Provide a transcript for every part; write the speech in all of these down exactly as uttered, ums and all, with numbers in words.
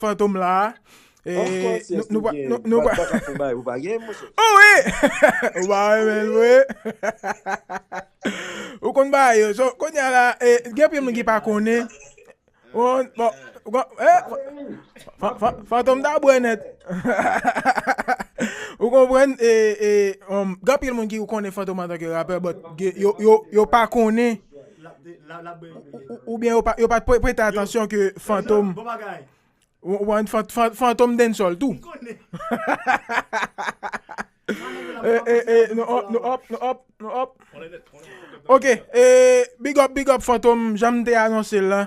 Fantom la. E, Of course, nou, yes, nou, ou pa- gen nou, nou, bad pa- baka pou bay, ou pa gen, monchè. Oh wi! Ou pa renmen l vre? Ou konn bagay yo. So, kounye a la, e, gen anpil moun ki pa konnen. Bon, bon, bon, e, fa- fa- Fantom ta bwè nèt. Ou konprann? E, e, um, gen anpil moun ki konnen Fantom antanke rapè, but gen- yo, yo, yo pa konnen. Ou- Oubyen yo pa, yo pa t pre- prete atansyon ke Fantom. Bon bagay. Ou- ou- Fan- Fan- Fantom dancehall tou. Konnen. E, e, e, nou up, nou up, nou up, nou up. Ok, e, big up, big up Fantom, jan m te anonse l la.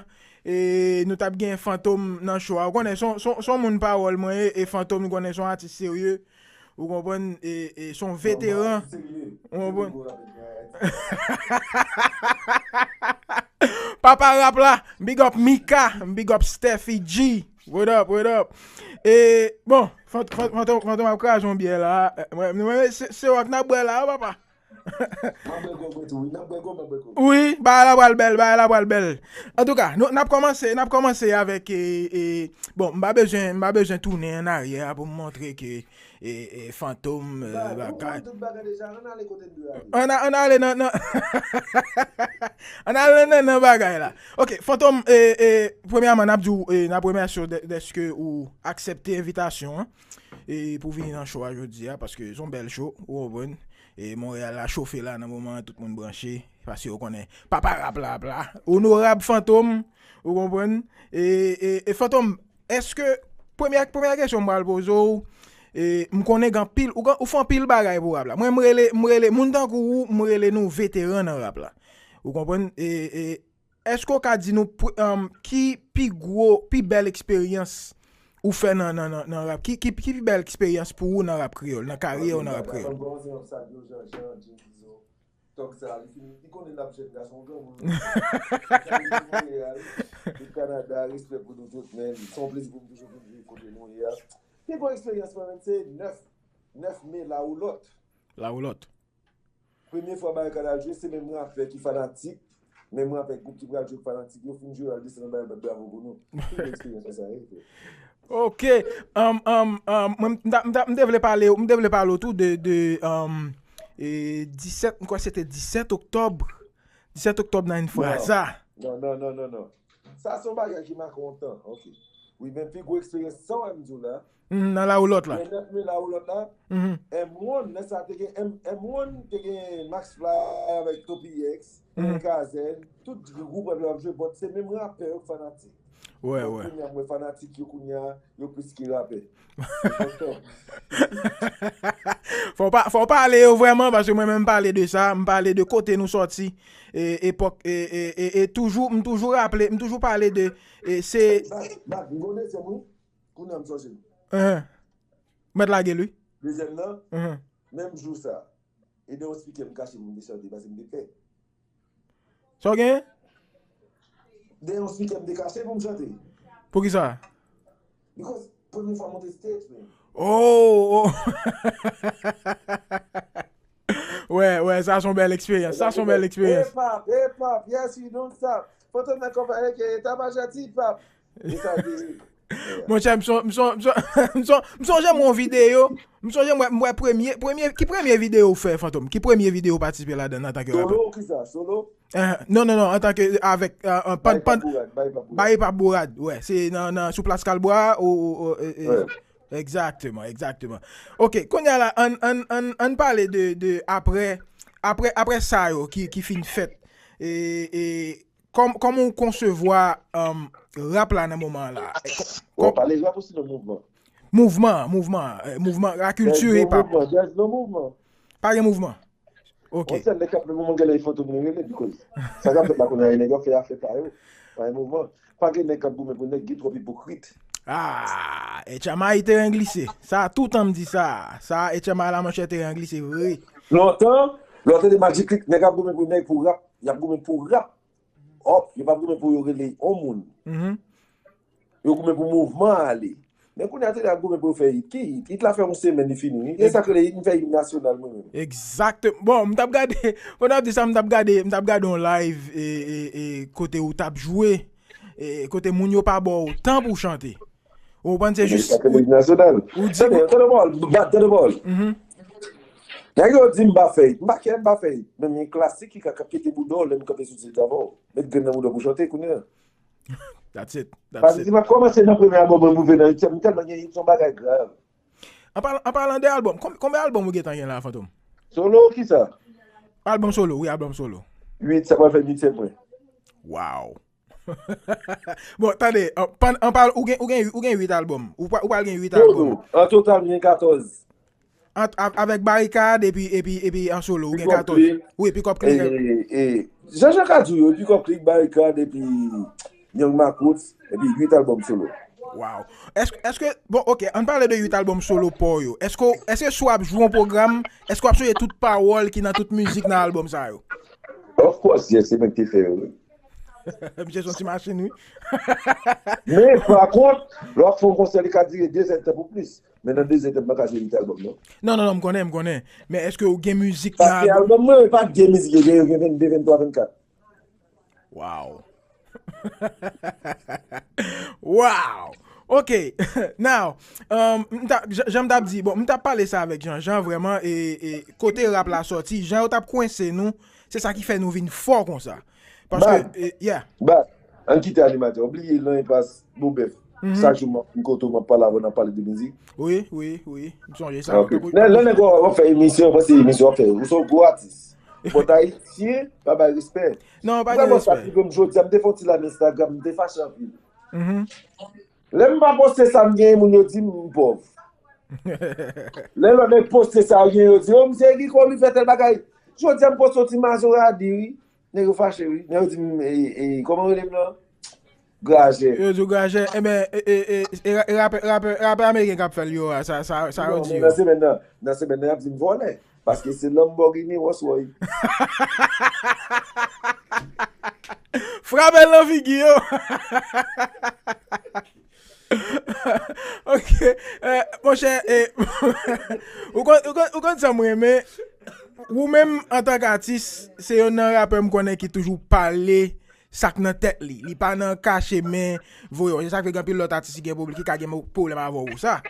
E, nou t ap gen Fantom nan show a. Ou konnen, son, son, son moun pawòl mwen ye, e Fantom, nou konnen, son atis serye. Ou konprann, e, e son veteran. Ou konprann? Papa rap la, big up Mika, big up Steffi G. What up, what up? E, bon, Fant- Fant- Fantom Fantom ap kraze yon byè la. Mwen, mwen, se se wak n ap bwè la, papa. M ap bwè gògòt tou, wi, n ap bwè gògòt, m ap bwè gògòt. Wi, bagay la pral bèl, bagay la pral bèl. Antouka, nou n ap kòmanse, n ap kòmanse avèk, e, e, bon, m pa bezwen, m pa bezwen tounen an aryè pou m montre ke, e, e, Fantom, e, Bagay, ou bagay. konn tout bagay deja, ann ale kote n dwe ale. Ann a- ann ale nan nan ann ale nan nan bagay la. Ok, Fantom, e, e, premyèman n ap di w, e, n ap remèsye w dè- dèske ou aksepte envitasyon an, e, pou vini nan show a jodi a, paske se yon bèl show, ou konprann. E Monreyal la chofe la nan moman an, tout moun branche, paske yo konnen papa rap la ap la. Onorab Fantom, ou konprann. E, e, e Fantom, èske, premyè, premyè kesyon m pral poze w, e, m konnen gen anpil, ou, gen- ou fè anpil bagay pou rap la. Mwen, m rele, m rele, moun tankou ou, m rele nou veteran nan rap la. Ou konprann? E, e, èske w ka di nou pr- um, ki pi gwo, pi bèl eksperyans ou fè nan, nan, nan, nan rap? Ki, ki, ki pi bèl eksperyans pou ou nan rap kreyòl, nan karyè ou nan rap kreyòl? Fantom kòmanse nan sa yo, Jean Jean, Jim Izo, Tòg sa, li fin, li konnen l ap jèn gason, granmoun. Li Kanada, respè pou nou tout, men se yon plezi pou m toujou vin viv kote nou ye a. Pi gwo eksperyans mwen menm se nèf, nèf me Lawolòt. Lawolòt. Premye fwa Barikad al jwe, se menm rapè ki fanatik, menm rapè gwoup ki pral jwe fanatik yo, fin jwe al desann bay bat bravo pou nou. Pi gwo eksperyans sa ye. Ok. Um, um, um, mwen, m ta- m ta- m te vle pale, m te vle pale w tou de, de um, e, disèt, m kwè se te disèt oktòb. Disèt oktòb nan Infraza. Non, non, non, non, non. Sa se yon bagay ki make yon tan. Ok. Wi, men pi gwo eksperyans, sa w m di w la. Mm, nan Lawolòt la. Men nèf me Lawolòt la, Mhm. M one, nan sa te gen M, M one, te gen Max Fly avèk Topi X, te gen Kazèn, tout gwoup rap yo ap jwe, but se menm rapè yo k fanatik. Wè, But wè. Kounye a, mwen fanatik yo kounye a, yo plis ki rapè. Fò pa, fò pale yo vrèman, paske mwen menm m pale de sa, m pale de kote nou sòti, e, epòk, e, e, e, e toujou, m toujou raple, m toujou pale de, e, se Bak, bak, m gon dezyèm wi. Kounye a m sonje l. Enhen. Mèt lage l, wi. Dezyèm nan, Enhen. Menm jou sa, e de yon spikè m kache pou m te chante, paske m te pè. Sa w genyen? De yon spikè m te kache pou m chante. Poukisa? Because premye fwa m monte stage, man. Oh, oh. Wè, wè, sa se yon bèl eksperyans. Sa se yon bèl eksperyans. Hip hop, hip hop, yes, you don't stop. Fantom nan konpa eke, ta pa jati hip hop. E sa di. Monchè, m son- m son- m son- m son- m sonje m wè yon videyo. M sonje m wè- m wè premye, premye, ki premye videyo ou fè, Fantom? Ki premye videyo ou patisipe ladan antanke rapè? Solo, kisa? Solo? Eh, non, non, non, antanke avèk, eh, eh, pan- Bay pa pan- bourad, bay pa bourad. Bay pa bourad, wè. Se nan, nan, sou Plas Kalbwa, ou, ou, ou, e, e, Wè. Egzakteman, egzakteman. Ok, kounye a la, ann, ann, ann, ann pale de, de apre, apre, apre sa yo ki, ki fin fèt. E, e, kòm, kòman ou konsevwa, um, rap la nan moman an la? E, kò- Bon, pale rap osi nan mouvman. Mouvman, mouvman, eh, mouvman, lakilti Jazz nan hip hop. Mouvman, jazz nan mouvman. Pa gen mouvman. Ok. Yon sèl nèg k ap nan mouvman, gen lè e Fantom nou rele, because sa k ap fèt la kounye a, nèg yo fè afè pa yo. Pa gen mouvman. Pa gen nèg k ap goumen pou nèg, gen twòp ipokrit. Ah, H M I teren glise. Sa, toutan m di sa. Sa, H M I la, monchè, teren glise vre. Lontan, lè w tande Magic Click, nèg ap goumen pou nèg pou rap, y ap goumen pou rap. Hop, yo p ap goumen pou yo rele yon moun. Mhm. Yo goumen pou mouvman ale. Men kounye a, tande ap goumen pou yo fè hit. Ki hit? Hit la fè yon semèn, li fini. E sa k rele hit, m fè hit nasyonal, mwen menm. Egzakte. Bon, m t ap gade, pandan w ap di sa, m t ap gade, m t ap gade yon live, e, e, e, kote ou t ap jwe, e, kote moun yo pa ba w tan pou w chante. Ou konprann se jis. Sa se lig nasyonal. Ou di tande, tande pawòl, bat, tande pawòl. Mhm. Nèg yo di m pa fè it. M pa kè m pa fè it. Men gen klasik ki ka kete bouda w lè m kanpe sou ti avè w. Met grenn nan bouda w pou chante kounye a. That's it. That's it. Paske si m ap kòmanse nan premye albòm mwen pou vin nan ityèm, m tèlman gen it, se yon bagay grav. An palan, an palan de albòm, konb, konbyen albòm ou gentan gen la, Fantom? Solo, kisa? Albòm solo, wi, albòm solo. Uit, sa pral fè uityèm mwen. Wow. Bon, tande, an, an pal, ou gen, ou gen, ou gen uit albòm. Ou pral gen uit albòm. An total, m gen katòz. Ant, avèk Barikad epi, epi, epi an solo, ou gen katòz. Wi, Pick Up Click. E, e, Jean Jean ka di w yo, Pick Up Click, Barikad epi Young Makout, epi uit albòm solo. Wow. Èske, èske, bon, ok, ann pale de uit albòm solo pa w yo. Èske, èske si w ap jwe yon pwogram, èske w ap sonje tout pawòl ki nan tout mizik nan albòm sa yo? Of course, yes, se mwen ki te fè yo, wi. Misye se yon ti machin, wi. Men, pa kont, lè w ap fè yon konsè, li ka dire de zèdtan pou plis. Men nan de zèdtan, m pa ka jwe uit albòm, non. Non, non, non, m konnen, m konnen. Men èske w gen mizik nan albòm? Paske albòm mwen, pa gen mizik, yo gen, yo gen venn de, venn twa, venn kat. Wow. Wow. Ok. Now, um, m ta, jan, jan m t ap di, bon, m t ap pale sa avèk Jean Jean, vrèman, e, e kote rap la sòti, jan yo t ap kwense nou, se sa ki fè nou vin fò konsa. Paske, Bad. E, yeah. Bad. Ann kite animatè. Ou bliye nan enpas Bobèf. Mhm. Chak jou m ap vin kote w, m ap pale avè w, n ap pale de mizik. Wi, wi, wi. M sonje sa. Ok. Lè, lè nèg w ap fè emisyon, w panse emisyon w ap fè. Ou se yon gwo atis. But Ayisyen pa bay respè. Non, pa gen respè. Mwen sa ki rive m jodi a, m te fè yon ti live Instagram, m te fache anpil. Mhm. Lè m pa poste sa m genyen, moun yo di m m pòv. Lè lòt nèg poste sa yo genyen, yo di, "O, misye Rico, li fè tèl bagay." Jodi a m poste yon ti mazoradi, wi. Nèg yo fache, wi. Nèg yo di m, e, e, kòman rele m nan? Grajè. Yo di w grajè. Ebyen, e, e, e, e ra-, e rapè, rapè, rapè ameriken k ap fè l yo a, sa, sa, sa yo di yo. Non, men nan semèn nan, nan semèn nan, y ap di m vòlè. Paske se Lamborghini Rolls Royce. Frape l nan figi yo. Ok, eh, monchè, eh, ou konn, ou konn, ou konn sa m renmen? Ou menm, antank atis, se youn nan rapè m konnen ki toujou pale sa k nan tèt li. Li pa nan kache men voye w. Se sa k fè gen anpil lòt atis ki gen pwoblèm, ki ka gen mo-, pwoblèm avè w pou sa.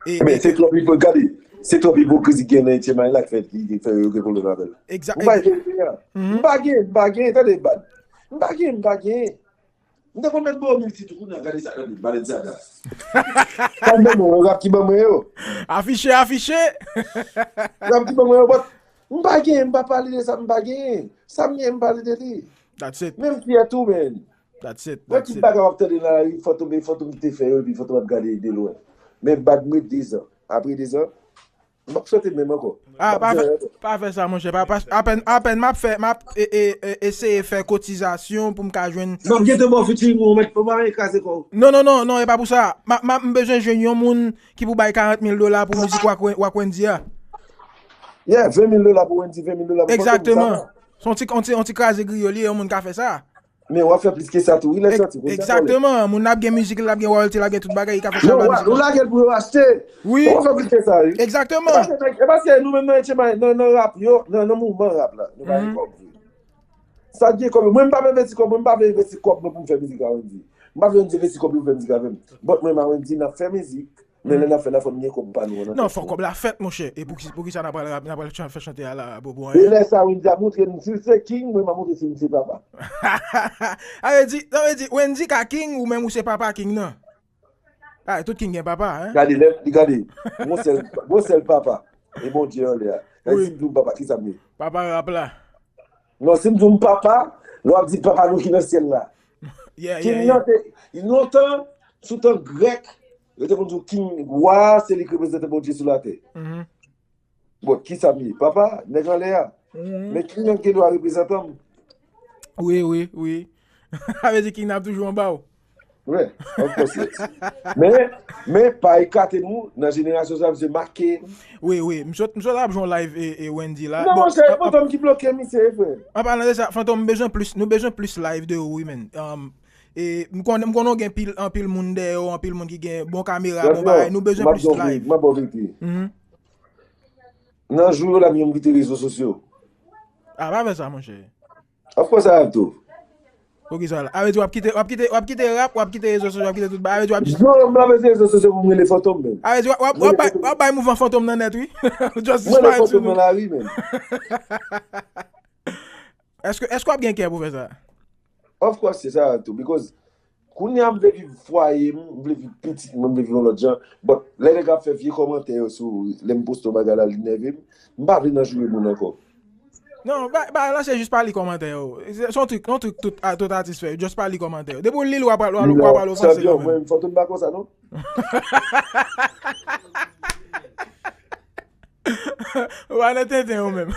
E, men e, se twòp ipo-, gade, se twòp ipokrizi ki gen nan Etye May la k fè, ki, ki fè yo gen pwoblèm avè l. Egza-, m pa egz-, gen, mhm. M pa gen, m pa gen, tande, Bad. M pa gen, m pa gen. M te konn met bo mil tit tou, kounye a gade sa k nan Balenciaga. Sa m ban mwen, rap ki ban mwen yo. Afiche, afiche. Rap ki ban mwen yo, but m pa gen, m pa pale de sa m pa gen. Sa m gen, m pale de li. That's it. Men m fyè tou, man. That's it, that's it. Mwen ki bagay w ap tande nan lari, Fantom, e Fantom ki te fè yo, epi Fantom ap gade de lwen. Men Bad mwen dezan. Apre dezan, m ap chante menm ankò. Ah, pa fè, pa fè sa, monchè. Pa, pa, apèn, apèn m ap fè, m ap, e, e, e, eseye fè kotizasyon pou m ka jwenn. M ap gentan ba w featuring ou, mèt, ou pa anyen kraze kò w. Non, non, non, non, e pa pou sa. M ap, m ap, m bezwen jwenn yon moun ki pou bay karant mil dola pou mizik Wak Wen-, Wak Wendy a. Yeah, ven mil dola pou Wendy, ven mil dola pou Fantom, sa va. Egzakteman. Se yon ti, yon ti, yon ti kraze griyo li ye, yon moun ka fè sa. Men w ap fè plis ke sa tou, wi, lè sòti, pou sa. Egzakteman. Moun nan ap gen mizik li, l ap gen royalty, l ap gen tout bagay, li ka fè travay mizik la. Ou lage l pou yo achte. Wi. W ap fè plis ke sa, wi. Egzakteman. E paske, e paske nou menm nan H M I, nan, nan rap yo, nan, nan mouvman rap la, nou pa gen kòb vre. Sa k gen kòb yo. Mwen, m pa vle envesti kòb, mwen, m pa vle envesti kòb mwen pou m fè mizik a Wendy. M pa vle Wendy envesti kòb li pou fè mizik avè m. But mwen, m a Wendy, n ap fè mizik. Men lè n ap fè l la, fò n gen kòb pa nou an. Non, fò kòb la fèt, monchè. E pou ki, pou ki sa n ap pral rap, n ap pral chan-, fè chante a la, bobo, e lè sa, Wendy ap montre m si l se king, mwen m ap montre si m se papa. Sa vle di, sa vle di, Wendy ka king, ou menm ou se papa king nan. Ah, tout king gen papa, hein? Gade, lè, gade. Gon sèl, gon sèl papa. E Bondye anlè a. Gade, wi, si m di w papa, ki sa m ye? Papa rap la. Non, si m di w m papa, lè w ap di papa nou ki nan syèl la. Yeah, yeah, yeah. King nan te, lontan, sou tan grèk, yo te konn di w king, wa, se li ki reprezante Bondye sou latè. Mhm. Bon, ki sa m ye? Papa, nèg anlè a. Mhm. Men king nan gen dwa reprezantan m. Wi, wi, wi. Sa vle di king nan ap toujou anba w. Wi, of course, yes. Men, men, pa ekate nou, nan jenerasyon sa, misye make. Wi, wi. M sot, m sot ap jwenn live e, e Wendy la. Non, bon, monchè, an, an, Fantom ki bloke misye, frè. An palan de sa, Fantom, m bezwen plis, nou bezwen plis live de ou, wi, man. Um, e, m konnen, m konnen w gen pil, anpil moun dèyè w, anpil moun ki gen bon kamera, bon bagay. Nou bezwen plis live. M ap ba w verite. Mhm. Nan jou yo la, m yon m kite rezo sosyo. Ah, pa fè sa, monchè. Of course I have to. Poukisa la? A vle di w ap kite, w ap kite, w ap kite rap, w ap kite rezo sosyo, w ap kite tout bagay. A vle di w ap jis... Non, m ap ese rezo sosyo pou m rele Fantom, men. A vle di w ap, w ap, w ap bay, w ap bay mouvman Fantom nan nèt, wi. Just disparèt sou nou. Èske, èske w ap gen kè pou fè sa? Of course, se sa tou. Because kounye a m vle viv fwaye m, m vle viv pitit mwen, m vle viv yon lòt jan. But lè nèg ap fè vye kòmantè yo sou lè m poste yon bagay la, li nève m. M pa vle nan joure moun ankò. Non, ba, ba, la se jis pa li kòmantè yo. Se se yon trik, yon trik tout, a, tout atis fè. Just pa li kòmantè yo. Depi w li l, w ap al, w ap al ofanse kanmenm. Mwen, Fantom pa konsa, non. Ou pa nan tenten ou menm.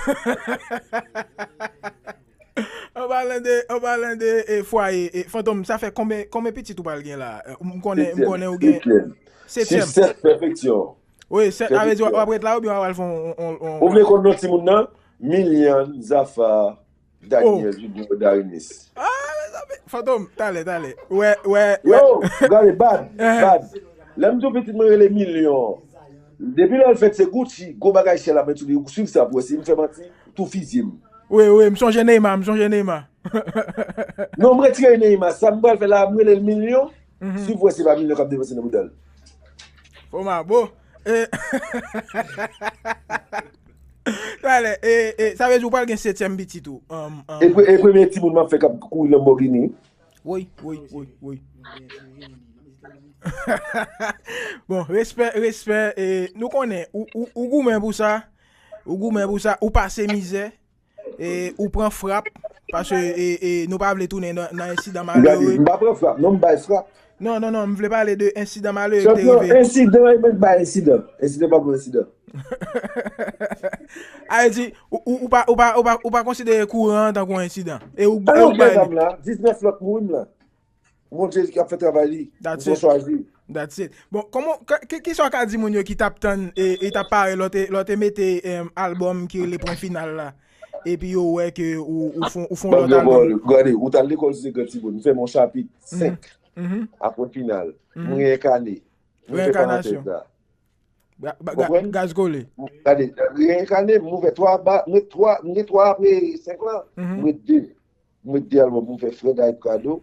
An palan de, an palan de e, fwaye, e, Fantom, sa fè konbyen, konbyen pitit ou pral gen la? E, m konnen, m konnen ou gen... Setyèm. Setyèm. Sis, sèt, pèfeksyon. Wi, sèt, a vle di w ap ret la oubyen w ap al fè yon, yon, yon... Ou vle konn non timoun nan? Milian, Zafa, Daniel, Junior, Darinis. Ah, mezanmi. Fantom, talè, talè. Wè, wè, wè. Yo, gade, bad, bad. Lè m tou pitit mwen rele Milyon. Depi lè l fèt se Gucci, gwo bagay chè la, men tou li, ou swiv sa pou wè si m fè manti, tou fizye m. Wi, wi, m sonje Neymar, m sonje Neymar. Non, m retire Neymar, sa m pral fè la, m rele l Milyon. Si w wè se pa Milyon k ap depanse nan bouda l. Fò m a bo. E, talè, e, e, sa vle di ou pral gen setyèm pitit ou. E, pre- e premye timoun m ap fè k ap kouri Lamborghini. Woy, woy, woy, woy. Bon, respè, respè. E, nou konnen, ou, ou, ou goumen pou sa. Ou goumen pou sa. Ou pase mizè. E, ou pran frap. Paske e, e, nou pa vle tounen nan, nan ensidan malere. Gade, m pa pran frap, non, m bay frap. Non, non, non, m vle pale de ensidan malere ki te rive. Chanpyon, ensidan, e mwen bay ensidan. Ensidan pa bon ensidan. A vle di, ou, ou, ou pa, ou pa, ou pa, ou pa konsidere kouran an tankou yon ensidan. E ou, e ou bay li. Zam la, diznèf lòt mouri m la. Bondye ki ap fè travay li. That's it. Bon, kòman, ki, ki, kisa w ka di moun yo ki t ap tann e, e t ap pare lè w te, lè w te mete, em, albòm ki rele Pwen Final la? Epi yo wè ke ou, ou fon, ou fon lòt albòm. Gade, ou t al lekòl sou se gran timoun. M fè m yon chapit senk. Apre final. M reyènkane. M fè parantèz la. Reyènkanasion. Gaz kole. Gade, reyènkane, m ouvè twa ba, m ret twa, m gen twa apre senk lan. M ret de. M ret de albòm pou m fè Fred Hype kado.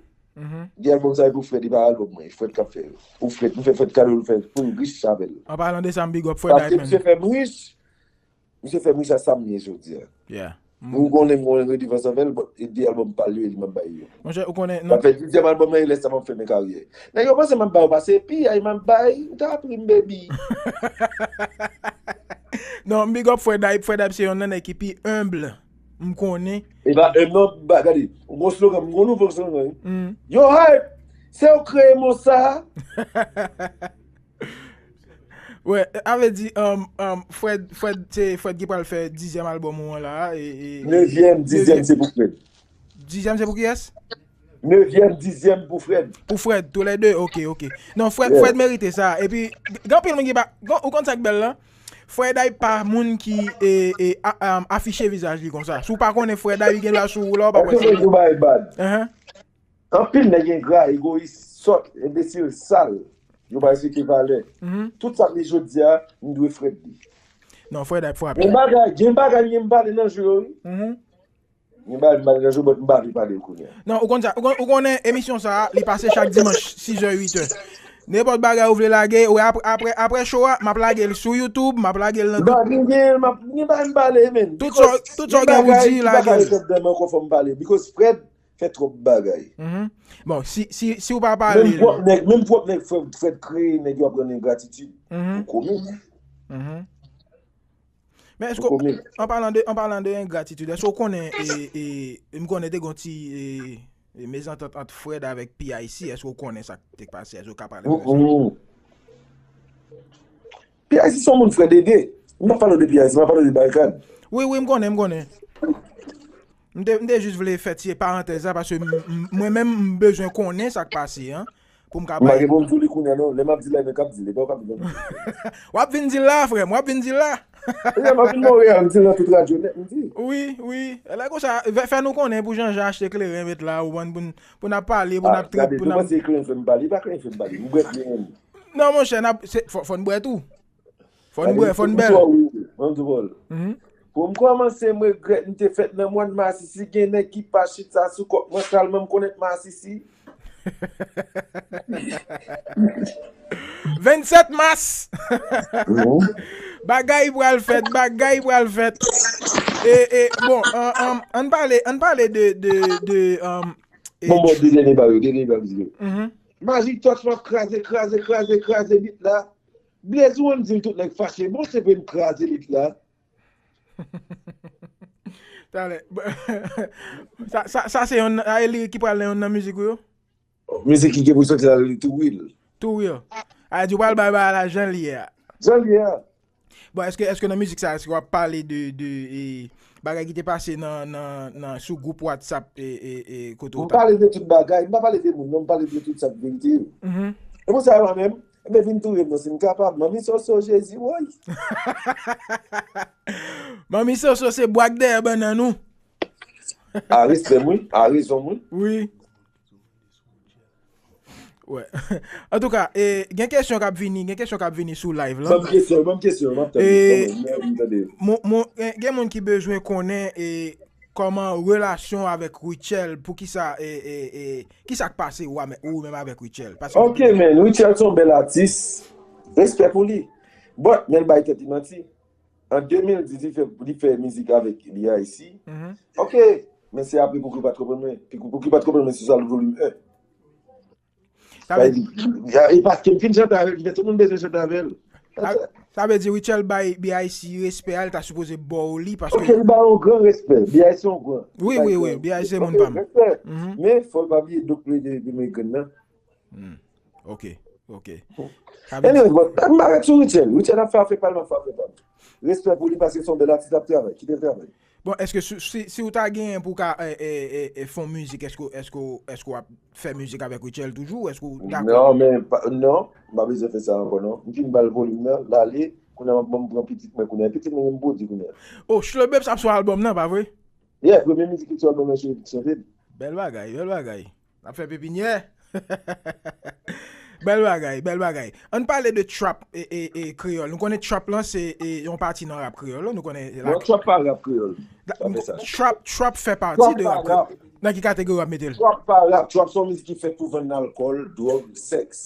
De albòm sa e pou Fred, e pa albòm mwen, e Fred k ap fè yo. Pou Fred, m fè Fred kado, l fè pou l rich avè l. An palan de sa, m big up Fred Hype, man. Paske misye fè m rich, misye fè m rich a sa m ye jodi a. Yeah. M konnen m gen yon redevans anvè l, but e de albòm pa l yo, e li m ap bay yo. Monchè, ou konnen, sa fè dizyèm albòm nan, e lè sa m ap fèmen karyè. Nèg yo panse m ap ba yo pase, piyay m ap bay, ou ta pri m, baby. Non, m big up Fred Hype. Fred Hype se yonn nan nèg ki pi humble m konnen. E pa, e non, ba, gade, m gon slogan, m gon nouvo slogan, wi. Yo Hype, se ou kreye mo sa. Wè, a vle di, um, um, Fred, Fred, se Fred ki pral fè dizyèm albòm ou an la, e, e, nevyèm, dizyèm, se pou Fred. Dizyèm, se pou kiyès? Nevyèm, dizyèm pou Fred. Pou Fred, toulède, ok, ok. Non, Fred, Fred merite sa. Epi, gen anpil moun ki pa, gen, ou konn sa k bèl la? Fred Hype pa moun ki, e, e, a, a, afiche vizaj li konsa. Si w pa konnen Fred Hype, li gen dwa sou ou la, ou pa wè se li. Èske ou bay bad? Anpil nèg engra, egoyis, sòt, enbesil, sal. Yo pa respekte valè. Tout sa m ye jodi a, m dwe Fred li. Non, Fred ap frape. Gen bagay, gen bagay, gen m pale nan jou yo, wi. Gen bagay, m pale nan jou, but m pa vle pale yo kounye a. Non, ou konn sa, ou konn, ou konnen emisyon sa a, li pase chak dimanch, sizè, uitè. Nenpòt bagay ou vle lage, ou wè, apre, apre, apre show a, m ap lage l sou YouTube, m ap lage l nan tout. Gen, gen, m ap, gen bagay m pale, men. Tout sa, tout sa w gen pou di, lage l. Because gen bagay ki pa ka ret anndan m ankò, fò m pale. Because Fred, fè twòp bagay. Bon, si, si, si w pa pale. Menm pwòp nèg, menm pwòp nèg Fred, Fred kreye, nèg yo ap rann l engratitid. Ou komik. Men èske, an palan de, an palan de engratitid, èske w konnen, e, e, m konnen te gon ti, e, e, mezantant ant Fred avèk P I C, èske w konnen sa k te pase, èske w ka pale nou de sa? P I C se yon moun Fred ede. M pa pale de P I C, m pa pale de Barikad. Wi, wi, m konnen, m konnen. M te, m te jis vle fè ti parantèz la, paske m, m, mwen menm, m bezwen konnen sa k pase an, pou m ka bay. M pa gen pou m di w li kounye a, non. Lè m ap di l la, e mwen k ap di l, e pa w k ap di l. W ap vin di l la, frè m, w ap vin di l la. Lè m ap vin Monreyal, m di l nan tout radyo nèt, m di. Wi, wi. Lè konsa, fè, fè nou konnen pou Jean Jean achte kleren, met la, ou konn, pou n, pou n ap pale, pou n ap trip, pou n ap. Gade, tou panse kleren fè m pale, e pa kleren fè m pale, m bwè kleren. Non, monchè, n ap, se, fò, fò n bwè tou. Fò n bwè, fò n bèl. Mwen tou bòl. Pou m kòmanse, m regrèt m te fèt nan mwa masisi. Gen nèg ki pa chita sou kòk mwen, talman m konnen masisi. Vennsèt mas. Bagay pral fèt, bagay pral fèt. E, e, bon, an, an, ann pale, ann pale de, de, de, um, Bon, bon, de dènye ba yo, de dènye ba yo. Magic Touch m ap kraze, kraze, kraze, kraze bit la. Blaze ou menm di l tout nèg fache. Bon, se vre m kraze bit la. Talè. Sa, sa, sa se yon, a, e lirik ki pral nan yon nan mizik ou yo? Mizik ki gen pou soti la, li tou real. Tou real. A di w pral bay bagay la jan l ye a. Jan l ye a. Bon, èske, èske nan mizik sa, èske w ap pale de, de e, bagay ki te pase nan, nan, nan sou gwoup WhatsApp e, e, e kote w M pale de tout bagay, m pa pale de moun, non, m pale de tout sa k verite yo. E pou sa yo menm, Ebyen vin touye m non si m kapab. Manmi Soso Jezi woy. Manmi Soso se bwak dèyè bannann ou. A respè m wi, a rezon m wi. Wi. Wè. Antouka, e, gen kesyon k ap vini, gen kesyon k ap vini sou live lan. Ban m kesyon, ban m kesyon, m ap tande. Ban m tande. Gen moun ki bezwen konnen e kòman relasyon avèk Rutshelle, poukisa e, e, e, kisa k pase ou, ou menm avèk Rutshelle? Paske Ok men, Rutshelle se yon bèl atis. Respè pou li. But, men l bay tèt li manti. An de mil dis, li fè, li fè mizik avèk B I C. Ok, men se apre Pouki w pa t konprann mwen. Pouki w pa t konprann mwen se sou album volume en. Sa vle di, e paske m fin chante avè l, ki fè tout moun bezwen chante avè l. Sa vle di Rutshelle bay B I C respè a, li ta sipoze ba w li paske. Ok, li ba yon gran respè. B I C yon gran. Wi, wi, wi, B I C se moun pa m. Men fò l pa bliye Doc Play de Dominican nan. Ok, ok. Anyway, bon, m pa ret sou Rutshelle. Rutshelle ap fè afè pa l, m ap fè afè pa m. Respè pou li paske se yon bèl atis, l ap travay. Kite l travay. Bon, èske si, si, si w ta genyen pou w ka e, e, e, e, fè yon mizik, èske, èske, èske w ap fè mizik avèk Rutshelle toujou? Èske w dakò? Non, men, non, m pa bezwen fè sa ankò, non. M fin ba l volim nan, l ale, kounye a m ap ban m pran pitit mwen, kounye a pitit mwen menm pwodui kounye a. Oh, Shlobeps ap sou album nan, pa vre? Yeah, premye mizik ki sou album nan, Shlobeps ki chante l. Bèl bagay, bèl bagay. N ap fè pepinyè. Bèl bagay, bèl bagay. Ann pale de trap e, e, e kreyòl. Nou konnen trap lan se e, yon pati nan rap kreyòl. Nou konnen la. Non, trap pa rap kreyòl. Sa fè sa. Trap, trap fè pati de rap kreyòl. Nan ki kategori w ap mete l? Trap pa rap. Trap se yon mizik ki fèt pou vann alkòl, dwòg, sèks.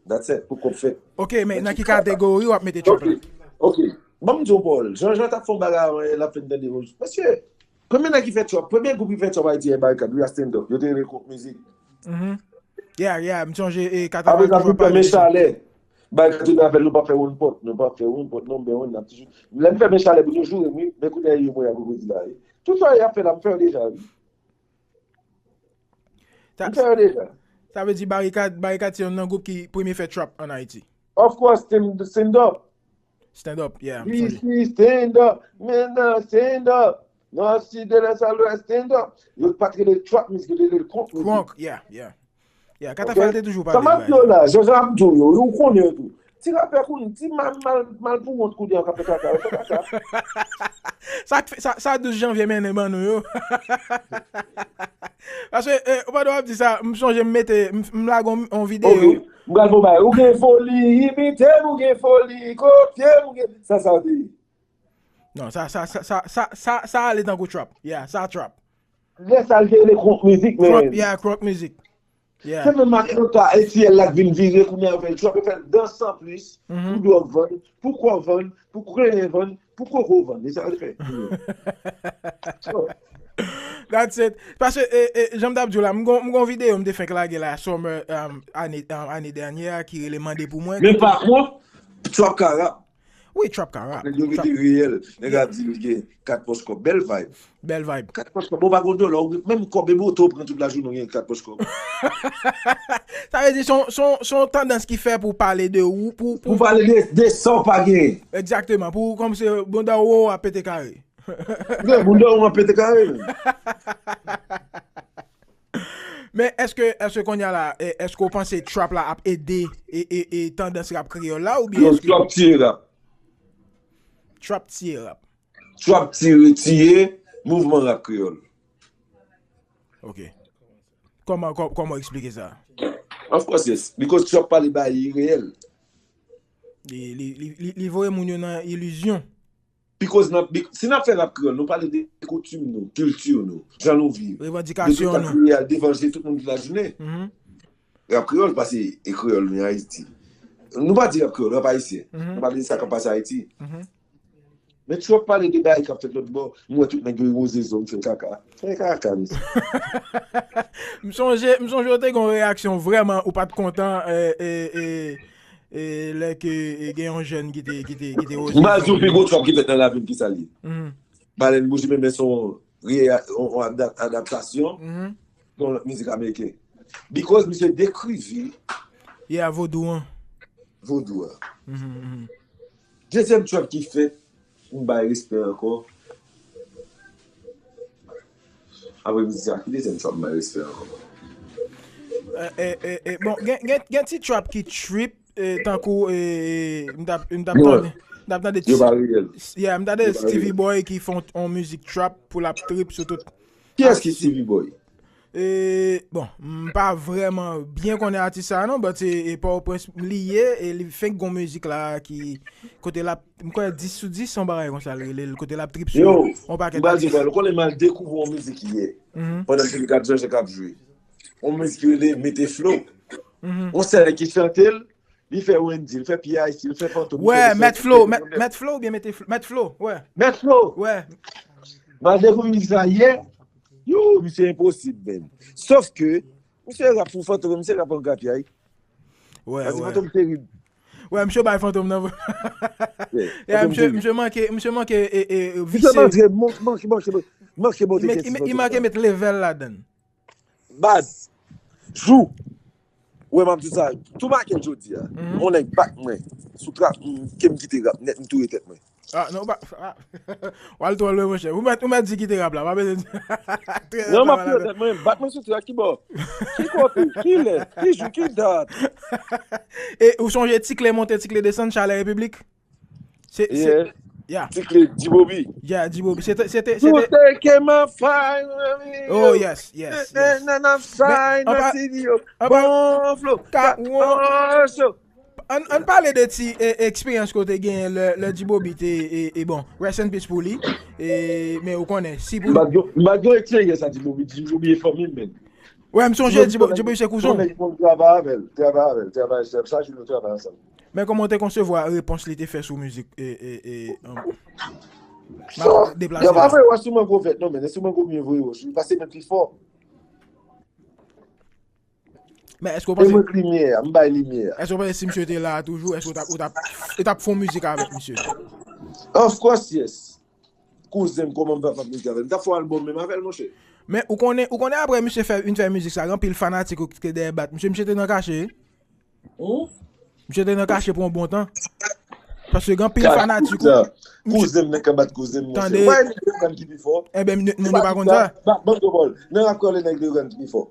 That's it. Pou kòb fèt. Ok, men nan ki kategori w ap mete trap lan? Ok. Ban m di w, Paul. Jean Jean t ap fè yon bagay avan yè, l ap fè n tande. Mesye, Premye nèg ki fè trap, premye gwoup ki fè trap Ayiti e Barikad, wi, a Stand Up. Yo te rele Krunk Mizik. Yeah, yeah, m sonje e Katafal toujou ap pale de sa. Apre sa, m fè Men Chalè. Barikad tounen avè l, nou p ap fè One Pot, nou p ap fè One Pot, number one, n ap toujou. Lè m fè Men Chalè pou nou joure m, wi, men kounye a yo mwen a Kokozi la, wi. Tout sa y ap fè la, m fè yo deja, wi. M fè yo deja. Sa vle di Barikad, Barikad se youn nan gwoup ki premye fè trap ann Ayiti. Of course, Stand, Stand Up. Stand Up, yeah. Isi, Stand Up. Mentnan, Stand Up. Nò, Sid, Lès, a Lwès, Stand Up. Yo pa t rele trap mizik, yo te rele l Krunk mizik. Krunk, yeah, yeah. Yeah, Katafal te toujou pale de bagay sa. Sa m ap di w la, Jean Jean ap di w yo, ou konnen yo tou. Ti rapè kounye, ti mal, mal, mal pou wont kounye a k ap fè kaka, yo fè kaka. Sa, sa, sa douz janvye mennen ban nou yo. Paske, eh, pandan w ap di sa, m sonje m mete, m, m lage yon, yon videyo. Ok. M pral fè w bagay. Ou gen foli, imite m, ou gen foli, kopye m, ou gen. Sa, sa w te ye. Non, sa, sa, sa, sa, sa, sa, sa ale tankou trap. Yeah, sa trap. Lè sa l te rele Krunk Mizik, men. Krunk, yeah, Krunk Mizik. Yeah. Se menm Matlanta, A T L la k vin vire kounye a yo fè l trap, yo fè l dans an plis, pou dwòg vann, pou kò vann, pou krenyen vann, pou koko vann. E sa yo te fè. That's it. Paske, e, e, jan m t ap di w la, m gon, m gon videyo m te fenk lage la, summer, um, ane, um, ane dènyè a, ki rele Mande pou mwen. Men pa kont, trap ka rap. Wi, trap ka rap. Nèg yo mete reyèl. Nèg ap di li gen kat pòch kòb. Bèl vibe. Bèl vibe. Kat pòch kòb. Bon, pa gon dola. Menm kòb e moto w pran tout lajounen w gen kat pòch kòb. Sa vle di, se yon, se yon, se yon tandans ki fè pou pale de ou, pou, pou. Pou pale de, de sa w pa genyen. Egzakteman. Pou kòmsi bonda w ap pete kare. Bonda w ap pete kare. Men èske, èske kounye a la, e, èske w panse trap la ap ede e, e, e tandans rap kreyòl la oubyen èske. Non, trap tiye rap. Trap tiye rap. Trap tiye, tiye mouvman rap kreyòl. Ok. Kòman, kò-, kòman w eksplike sa? Of course, yes. Because trap pale bagay reyèl. Li, li, li, li, li voye moun yo nan ilizyon. Because nan, be- si n ap fè rap kreyòl, nou pale de koutim nou, kilti nou, jan nou viv. De tout sa ki reyal devan je tout moun tout lajounen. Rap kreyòl pase e kreyòl nou Ayiti. Nou pa di rap kreyòl, rap ayisyen. Nou pale de sa k ap pase Ayiti. Men Trump pale de bagay k ap fèt lòt bò, m wè tout nèg yo woze zo, m fè kaka. Fè kaka, mesye. M sonje, m sonje w te gen yon reyaksyon vrèman ou pa t kontan e, e, e, e, lè ke e, gen yon jèn ki te, ki te, ki te woze zo. M pral di w pi gwo trap ki fèt nan lavi m, kisa l ye? Balèn Bouji Menmen se yon, yon adaptasyon yon lòt mizik ameriken. Because misye dekrive. Yeah, vodou an. Vodou an. Dezyèm trap ki fèt, m bay respè ankò. Apre mizik sa, ki dezyèm trap m bay respè ankò? E, e, e, bon, gen, gen, gen ti trap ki trip, e, tankou, e, m t ap, m t ap tande. M t ap tande. Yo pa reyèl. Yeah, m t ap tande Stevie Boy ki fè yon mizik trap pou l ap trip sou tout. Kiyès ki Stevie Boy? E, bon, m pa vrèman byen konnen atis sa a non, but e, e Pòtoprens li ye, e li fenk gon mizik la ki, kote l ap, m kwè dis sou dis, yon bagay konsa l rele l, kote l ap trip sou yon pakèt atis. Yo, m pral di w, ou konnen m al dekouvri yon mizik yè, pandan m te ap jwe. Yon mizik ki rele Mete Flow. Yon sèl ki chante l, li fè Wendy, li fè P I C, li fè Fantom, li fè Mèt Flow, Mèt Flow oubyen Mete Flow, Mèt Flow, wè. Mèt Flow. Wè. M al dekouvri mizik sa yè. Yo, misye enposib, man. Sòf ke, misye rap pou Fantom, misye rap an grapyay. Wè, wè. Fantom terib. Wè, misye bay Fantom nan. Yeah, misye, misye manke, misye manke e, e, visye. Misye manke, manke, manke, manke, manke monte kèti Fantom. Li manke met level ladan. Baz, jou, wè m ap di w sa, tou maten jodi a, yon nèg bat mwen sou trap, m, ke m kite rap nèt, m touye tèt mwen. Ah, non, ou pa, ah, w al twò lwen, monchè. Ou mèt, ou mèt di kite rap la, pa bezwen di. Non, m ap touye tèt mwen, bat mwen sou trap, ki bò? Ki kote? Ki lè? Ki jou? Ki dat? E ou sonje Tikle monte, Tikle desann, Chalè Repiblik? Se, se, yeah. Tikle, Dibobi. Yeah, Dibobi. Se te, se te, se te. Tout te keman fay, mami. Oh, yes, yes, yes. Nan, nan, nan, fay, nan, studio. Bon, flow. Ka, bon, show. Ann, ann pale de ti e, eksperyans ke w te genyen lè, lè Dibobi te, e, e, bon, rest in peace pou li. E, men ou konnen, si pou. M pa t gen, m pa t gen eksperyans a Dibobi, Dibobi e fanmi m, men. Wè, m sonje Dibobi, Dibobi se kouzen w. Travay avè l, travay avè l, travay chak jou nou travay ansanm. Men kòman w te konsevwa repons li te fè sou mizik e, e, e, m ap deplase la. Yo pa voye wòch sou mango vèt non, men se sou mango m yo voye wòch wi, paske mwen pi fò. Men èske w panse. E mwen k limyè a, m bay limyè a. Èske w panse si misye te la toujou, èske w t ap, w t ap, w t ap fè yon mizik avèk misye? Of course, yes. Kouzen m, kòman m p ap fè mizik avè l? M t ap fè yon albòm menm avè l, monchè. Men ou konnen, ou konnen apre misye fè, fin fè mizik sa, gen anpil fanatik ou te dèyè bat misye, misye te nan kache. Misye te nan kache pou yon bon tan. Paske gen anpil fanatik ou. Kouzen m nan ka bat kouzen m, monchè. Ou pa wè nèg Leyogàn ki pi fò? Enben, moun yo pa konn sa. Ban m yon bòl. Nan rap kreyòl, nèg Leyogàn ki pi fò.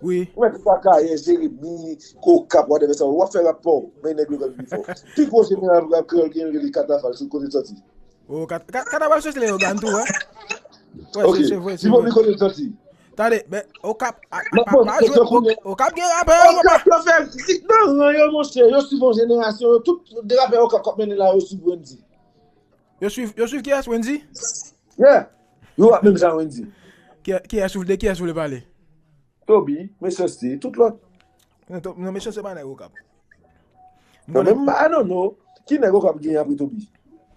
Wi. Ou mèt fè karyè, Jeremi, Okap, whatever sa, w ap fè rap pa w, men nèg Leyogàn pi fò. Pi gwo jeneral rap kreyòl gen, yo rele Katafal, sou kote l sòti. Oh, Katafal se Leyogàn tou, wi. Ok, se vre, se vre. Di mwen kote l sòti. Tande, men Okap, pa jwe, Okap gen rapè, Okap yo fè zik nan ran yo, monchè, yo swiv yon jenerasyon, yo tout rapè Okap k ap mennen la, yo swiv Wendy. Yo swiv, yo swiv kiyès, Wendy? Yeah. Yo rap menm jan Wendy. Kiyès, de kiyès ou vle pale? Toby, Mechanste, tout lòt. Non, Mechanste pa nèg Okap. Non, men I don't know. Ki nèg Okap gen apre Toby?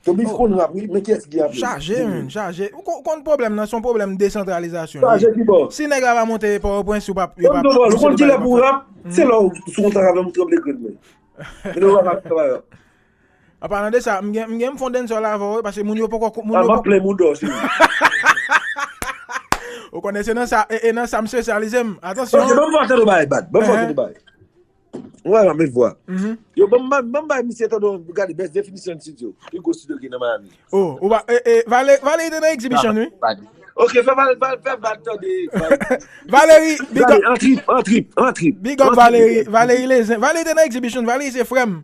Toby konn rap wi, men kiyès ki gen apre? Chaje, men, chaje. Ou konn pwoblèm nan, se yon pwoblèm desantralizasyon. Chaje ki bò? Si nèg la pa monte Pòtoprens, ou p ap, yo p ap. Ou konn kilè pou rap? Se lè w sou kontak avè m, ou tranble grenn mwen. Men nou rap ak travay rap. An palan de sa, m gen, m gen m fè yon dancehall avè w wi, paske moun yo poko, moun yo poko. M ap plen mouda w, cheri. Ou konnen se nan sa, e, e nan sa m espesyalize m. Atansyon. Ok, ban m fè w tande yon bagay, Bad. Ban m fè w tande yon bagay. Ou wè la, men vwa. Yo, ban m, ban m bay misye tande yon, gade, best definition studio. Pi gwo studio ki nan Miami. Oh, ou pa, e, e, Valery, Valery te nan exhibition, wi. Ok, fè Valery, fè Bad tande. Valery, big up. An trip, an trip, an trip. Big up Valery, Valery Lezen. Valery te nan exhibition, Valery se frè m.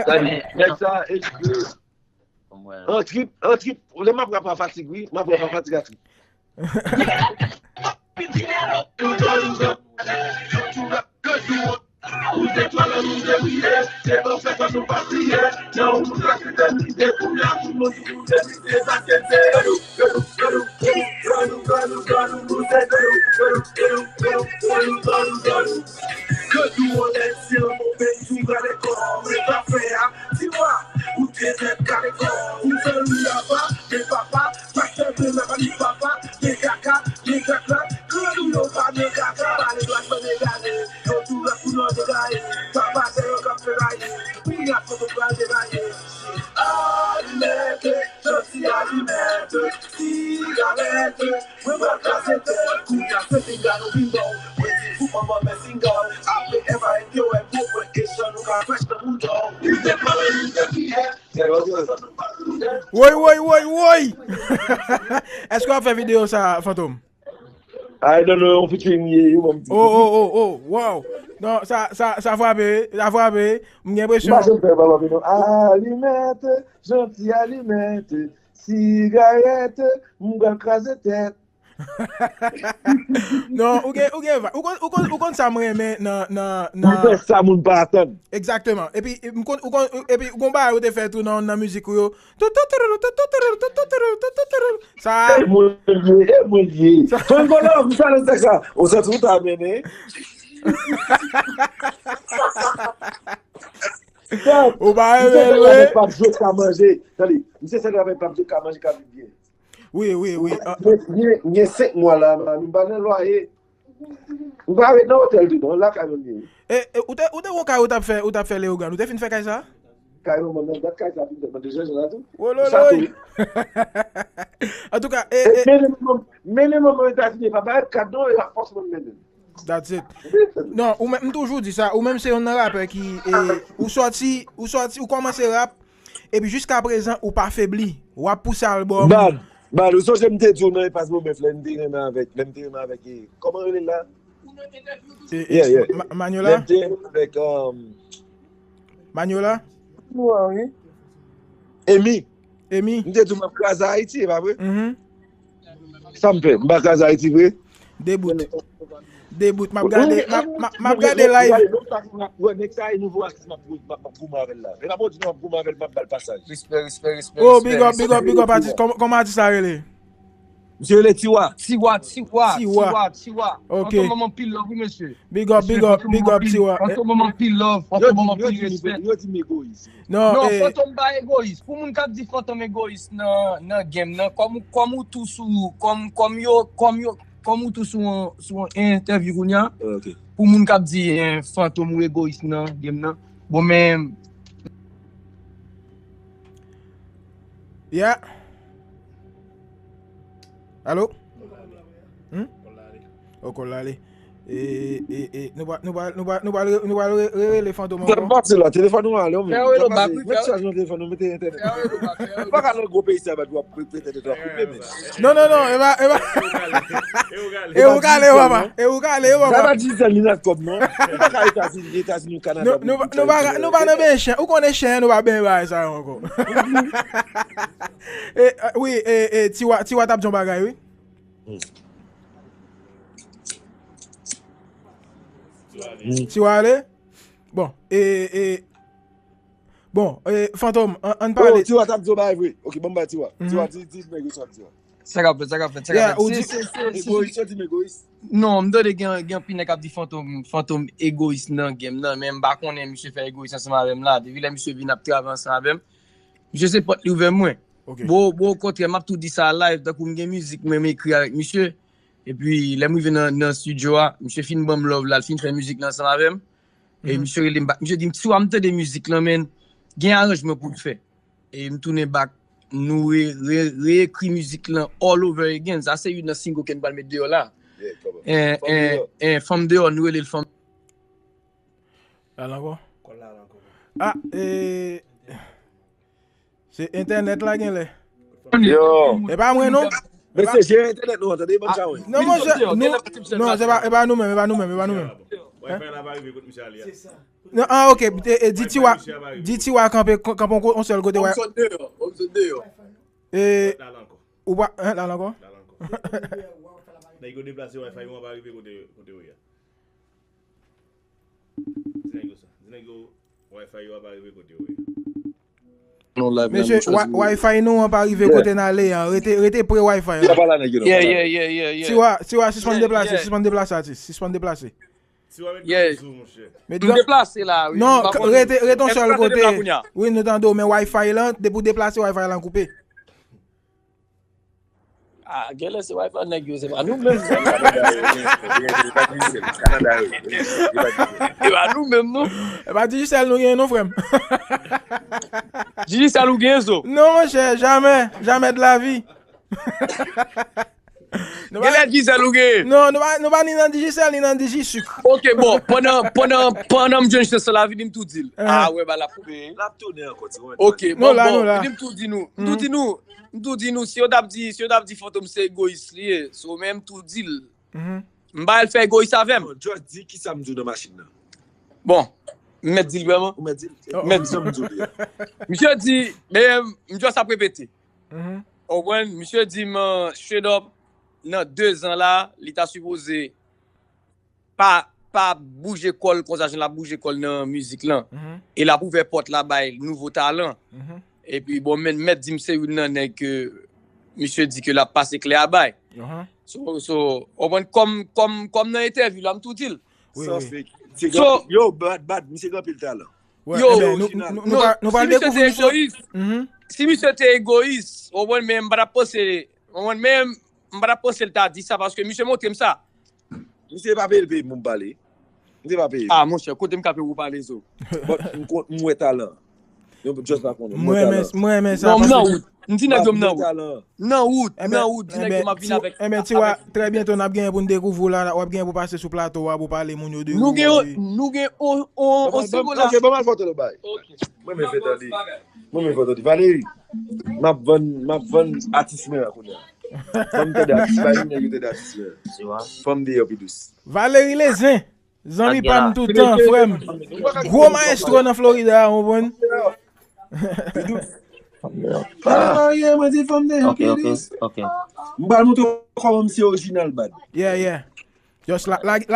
Gade, nèg sa, exhibition. An trip, an trip. Lè m ap rap a fatig, wi. M ap rap a fatig a trip. Ou te twalè, nou te briye, se konsa ke nou pa bliye. Nan ou nou ka kite mite, kounye a tout moun ki koute mite, sa se te. Ke nou anlè syen, move tou gade kò, mwen pa fè a, ti wa, ou te tèt gade kò, ou fè li apa, men papa, pa chante nan li papa, men kaka, men kaka, ke nou yo pa men kaka, pale dwat, men gade, yo tou la koulè de gaye, papa, se yo k ap fè raye, pou y ap foto pral degaye. Alimèt, janti alimèt, sigarèt, mwen pral kraze tèt, kounye a se pinga nou bingo. Mwen di fou manman men single. Apre Eva epi yo wè gwo pwen Echan nou ka fresh nan bouton. Li te pale, li te fiyè. Woy, woy, woy, woy! Èske w ap fè videyo sa, Fantom? I don't know, yon featuring ye, yo, ban m ti. Oh, oh, oh, oh, wow! Non, sa, sa, sa frape, sa frape. M gen enpresyon. M pa janm fè, papa, men non. Alimèt, janti alimèt, sigarèt, m pral kraze tèt. Non, ou gen, ou gen, ou konn, ou konn, ou konn sa mwen renmen nan, nan, nan. Ou fè sa moun pa atann. Egzakteman. Epi, m konn, ou konn, epi, gon bagay ou te fè tou nan, nan mizik ou yo. Sa. E mwen liye, e mwen liye. Sa. Fangolo, m sa nan sa. Ou santi ou ta mennen. Ou pa renmen l, wi. Pap jwe ka manje. Tande, misye se travay pap jwe ka manje ka viv byen. Wi, wi, wi. Ah. Gen, gen, gen senk mwa la, m pa nan lwaye. M pa ret nan otèl tou, non, lakay mwen ye. E, e, ou te, ou te gon kay ou t ap fè, ou t ap fè Leyogàn. Ou te fin fè kay sa? Kay mwen, mwen, dat kay sa, mwen te jwenn la tou. Wololoy. Antouka, e, e, mennen manman, mennen manman Etazini, pa bay kad non, e la fòs mwen mennen. That's it. Non, ou menm, m toujou di sa, ou menm se youn nan rapè ki, e, ou sòti, ou sòti, ou kòmanse rap, epi jiska prezan, ou pa febli. W ap pouse albòm. Bad, bad, ou sonje m te di w nan Epas Bobèf lè m te renmen avèk, lè m te renmen avèk, e, kòman rele l la? E, e, yeah, yeah. Ma-, Manyola? Lè m te renmen avèk, um, Manyola? Wi. Emi. Emi. M te di w m ap kraze Ayiti, e pa vre? Mhm. Sa m fè? M pa kraze Ayiti vre? Debout. Debout. M ap gade, m ap, m ap, m ap gade live. Wè, nèg sa e nouvo atis m ap, m ap, m ap goumen avè l la. E pa pou di nou m ap goumen avè l, m ap ba l pasaj. Respè, respè, respè. Oh, big up, big up, big up, atis. Kòman, kòman atis sa rele? Misye rele Tiwa. Tiwa, Tiwa, Tiwa. Tiwa, Tiwa. Ok. Fantom ban m anpil love, wi, mesye. Big up, big up, big up, Tiwa. Fantom ban m anpil love, Fantom ban m anpil respè. Yo di m egoyis. Non, non, eh, Fantom pa egoyis. Pou moun k ap di Fantom egoyis nan, nan game nan, kòm ou, kòm ou tou sou, kòm, kòm yo, kòm yo, kòm ou tou sou yon, sou yon entèvyou kounye a, pou moun k ap di, eh, Fantom ou egoyis nan game nan. Bon, men. Yeah. Alo? Hmm? O, kòl la ale. E, e, e, nou pa, nou pa, nou pa, nou pa, nou pa re-, rerele Fantom ankò. Fè pase la, telefòn ou ale, men. Fè rele bak, wi, fè. Mete chaj nan telefòn ou, mete entènèt. Fè rele bak, fè rele bak. Ou pa ka nan gwo peyi sa, bat w ap pre-, pretèt w ap rive, men. Non, non, non, e pa, e pa. E ou ka ale, papa. E ou ka ale, papa. Sa pa di sèl li nan kòb, non. Ou pa ka Etazini, Etazini, Kanada. Nou, nou, nou pa, nou pa nan benyen chen. Ou konnen chen, nou pa benyen bagay sa yo ankò. E, e, wi, e, e, Tiwa, Tiwa t ap di yon bagay, wi. Hmm. Tiwa ale? Bon, e, e, bon, e, Fantom, an, ann pale. Oh, Tiwa t ap di yon bagay vre. Ok, ban m bay Tiwa. Mhm. Tiwa, di, di nèg yo sa Tiwa. Sa k ap fèt, sa k ap fèt, sa k ap fèt. Yeah, ou di, se, se, se, egoyis, yo di m egoyis. Non, m tande gen, gen anpil nèg k ap di Fantom, Fantom egoyis nan game nan, men m pa konnen misye fè egoyis ansanm avè m la. Depi lè misye vin ap travay ansanm avè m, misye se pòt li ouvè mwen. Ok. Bon, bon, okontrè, m ap tou di sa live, tankou m gen mizik mwen, m ekri avèk misye. Epi, lè m rive nan, nan estidyo a, misye fin ban m love la, l fin fè mizik lan ansanm avè m. E misye rele m bak, misye di m, "Tiwa, m tande mizik lan, men gen aranjman pou l fè." E m tounen bak, nou re, re, reekri mizik lan all over again. Sa se youn nan single ke n pral met deyò la. Yeah, come on. En, Fanm en, Deyò. En, Fanm Deyò, nou rele l Fanm. Al ankò? Kòl la al ankò. Ah, e, se entènèt la genlè. Yo. E pa mwen non. Men se jere entènèt nou an, tande, ban m chawony. Non, monchè, nou, non, se pa, e pa nou menm, e pa nou menm, e pa nou menm. Wi-Fi la pa rive kot misye ale a. Non, ah, ok, e, e, di Tiwa, di Tiwa kanpe, kanpe yon sèl kote, wè. Thompson deyò, Thompson deyò. E, ou pa, hein, la ankò? La ankò. Nèg yo deplase Wi-Fi yo an pa rive kote, kote yo ye a. Nèg yo, Wi-Fi yo ap rive kote yo ye. Mesye, Wi-Fi nou an pa rive kote n ale an. Rete, rete pre Wi-Fi an. Yeah, yeah, yeah, yeah, yeah. Tiwa, Tiwa, sispann deplase, sispann deplase, atis. Sispann deplase. Tiwa, met gwo zoom, monchè. M deplase la, wi. Non, rete, rete yon sèl kote. Wi, nou tande w, men Wi-Fi lan, depi w deplase, Wi-Fi lan koupe. Ah, genlè se Wi-Fi nèg yo, se pa nou menm. E pa nou menm, non. E pa Digicel nou genyen, non, frè m. Digicel ou genyen, zo? Non, monchè, jamè, jamè de la vi. Genlè Digicel ou genyen? Non, nou pa, nou pa ni nan Digicel, ni nan Digisucre. Ok, bon, pandan, pandan, pandan m jwenn chans la, vini m tou di l. Ah, wè, ba l ap koupe. L ap tounen ankò, ti wè. Ok, bon, bon, vini m tou di nou. M tou di nou. M tou di nou, si yo t ap di, si yo t ap di Fantom se egoyis li ye, so men m tou di l. M ba l fè egoyis avè m. Just di kisa m di w nan machin nan. Bon, m mèt di l vrèman? Ou mèt di l. M mèt di l. Misye di, men m just ap repete. Ou konprann? Misye di m, straight up, nan de zan la, li ta sipoze pa pa bouje kò l konsa jan l ap bouje kò l nan mizik lan. E l ap ouvè pòt la bay nouvo talan. Epi bon, men mèt di m se youn nan nèg ke misye di ke l ap pase kle a bay. So, so, ou konprann, kòm, kòm, kòm nan entèvyou la, m tou di l. Yo, bad, bad, misye gen anpil talan. Yo, nou pral dekouvri misye. Si misye te egoyis, ou konprann, men m pa t ap panse, ou konprann, men m pa t ap panse l ta di sa, paske misye montre m sa. Misye pa peye l peye pou m pale. Misye pa peye. Ah, monchè, kote m ka peye pou pale, zo? But m wè talan. Yo just pa konnen. M wè talan. Mwen renmen sa. Non, m nan wout. M di nèg yo m nan wout. M nan wout, m nan wout. Di nèg yo m ap vin avèk. Enben, Tiwa, trè byento n ap genyen pou n dekouvri w la, w ap genyen pou pase sou plato a, pou pale moun yo de ou. Nou gen, nou gen on, on, on seko la. Ok, ban m al fè yon tande bay. Mwen menm fè tande. Mwen menm fè tande. Valery, m ap vann, m ap vann atis mwen an kounye a. Ban m tande atis, bay nèg yo tande atis mwen an. Fanm deyò pi dous. Valery Lezen. Zanmi pa m tout tan, frè m. Gwo maestro nan Florida, ou konprann? Pale marye, mwen di fanm de yon pi dous. M pral montre w kòman m se orijinal, bad. Yeah, yeah. Just lage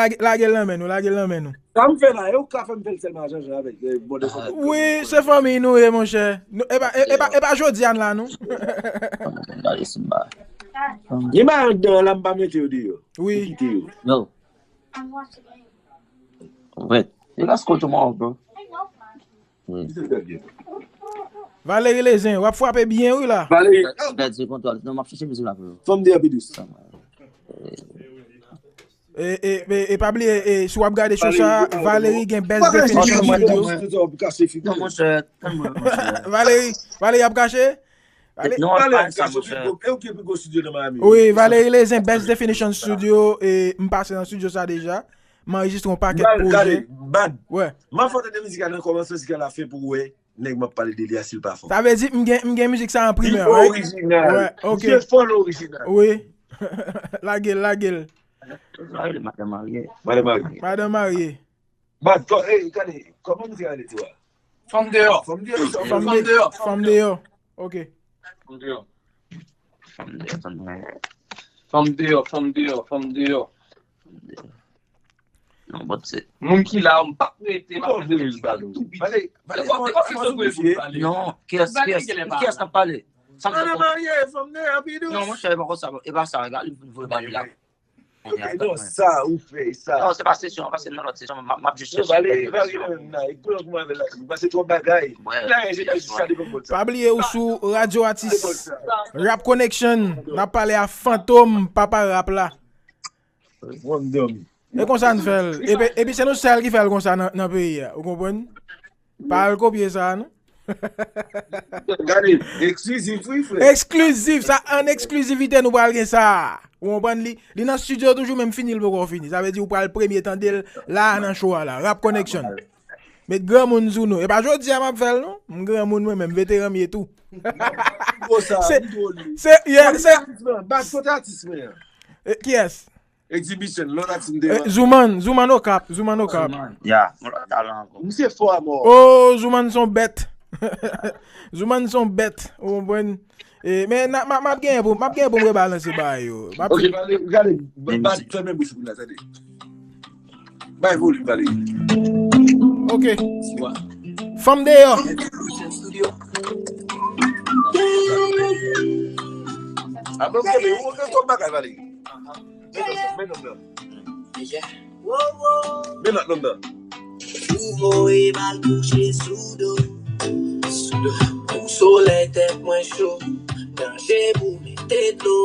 l nan men nou, lage l nan men nou. Sa m fè la, e ou k ka fè m fè l sèlman jan jan avèk bòdè fanm. Wi, se fanmiy nou ye, monchè. E pa jodi a n la, non. Gen bagay anndan an la, m pa mete yo deyò. Wi. M kite yo. Vre. Let's go tomorrow, bro. Valery Lezen, w ap frape byen wi la. Valery. Bèt se kontwòl. Non, m ap chèche mizik la pou yo. Fanm deyò pi dous. Sa mwen. E, e, e, e pa bliye, e, si w ap gade show sa, Valery gen Best Definition Studio. Non, monchè, tann mwen, monchè. Valery, Valery ap kache? Valery, wi, Valery Lezen Best Definition Studio, e m pase nan studio sa deja. M anrejistre yon pakèt pwojè. Bad. M ap fè w tande mizik la nan kòmansman jiska lafen pou w wè nèg m ap pale de li a si l pa fò. Sa vle di m gen, m gen mizik sa an primè, right? Li orijinal. Misye fò l orijinal. Wi. Lage l, lage l. Madan marye. Madan marye. Madan marye. Bad, kò, ey, gade, kòman mizik la rele tou a? Fanm deyò. Fanm deyò. Fanm deyò. Fanm deyò. Ok. Fanm deyò. Fanm deyò, fanm deyò, fanm deyò. Non, but se. Moun ki la, m p ap rete, m ap rete. Vale, vale, vale, vale. Non, kiyès, kiyès, kiyès k ap pale? Sa m te konn. Non, monchè, e pa konsa, e pa sa, gade, li voye ba li la. Ok, non, sa ou fè, sa. Non, se pa sesyon, pase nan lòt sesyon, m ap jis chèche. Vale, vale, menm nan, e koulè kouman avè la, pase twòp bagay. La, enjenyè jis sa devan kòd sa. Pa bliye ou sou Radyo Atis. Rap Connection, n ap pale a Fantom, papa rap la. Mwen m dòmi. E konsa n fè l. Epi, epi se nou sèl ki fè l konsa nan, nan peyi a. Ou konprann? Pa al kopye sa, non? Gade, eksklizif, wi, frè. Eksklizif, sa an eksklizivite nou pral gen sa. Ou konprann li? Li nan studio toujou, men m fini l poko fini. Sa vle di ou pral premye tande l la a nan show a la. Rap Connection. Met granmoun sou nou. E pa jodi a m ap fè l, non. M granmoun mwen menm, veteran m ye tou. Se, se, yeah, se. Bad kote atis mwen an. Kiyès? Exhibition, lòt atis m te. Zouman, Zouman Okap, Zouman Okap. Ya, yon lòt talan ankò. Misye fò a mò. Oh, Zouman se yon bèt. Zouman se yon bèt, ou konprann? Men m ap genyen pou, m ap genyen pou m rebalanse bagay yo. Ok, gade, gade, fèmen bouch ou la, tande. Bay volim, Valery. Ok. Fanm deyò. Apre m kenbe, ou gen twòp bagay, Valery. Men nòm nan. Men nòt nòm nan. Ou voye m al kouche sou do. Pou solèy tèt mwen cho. Danje pou mete dlo.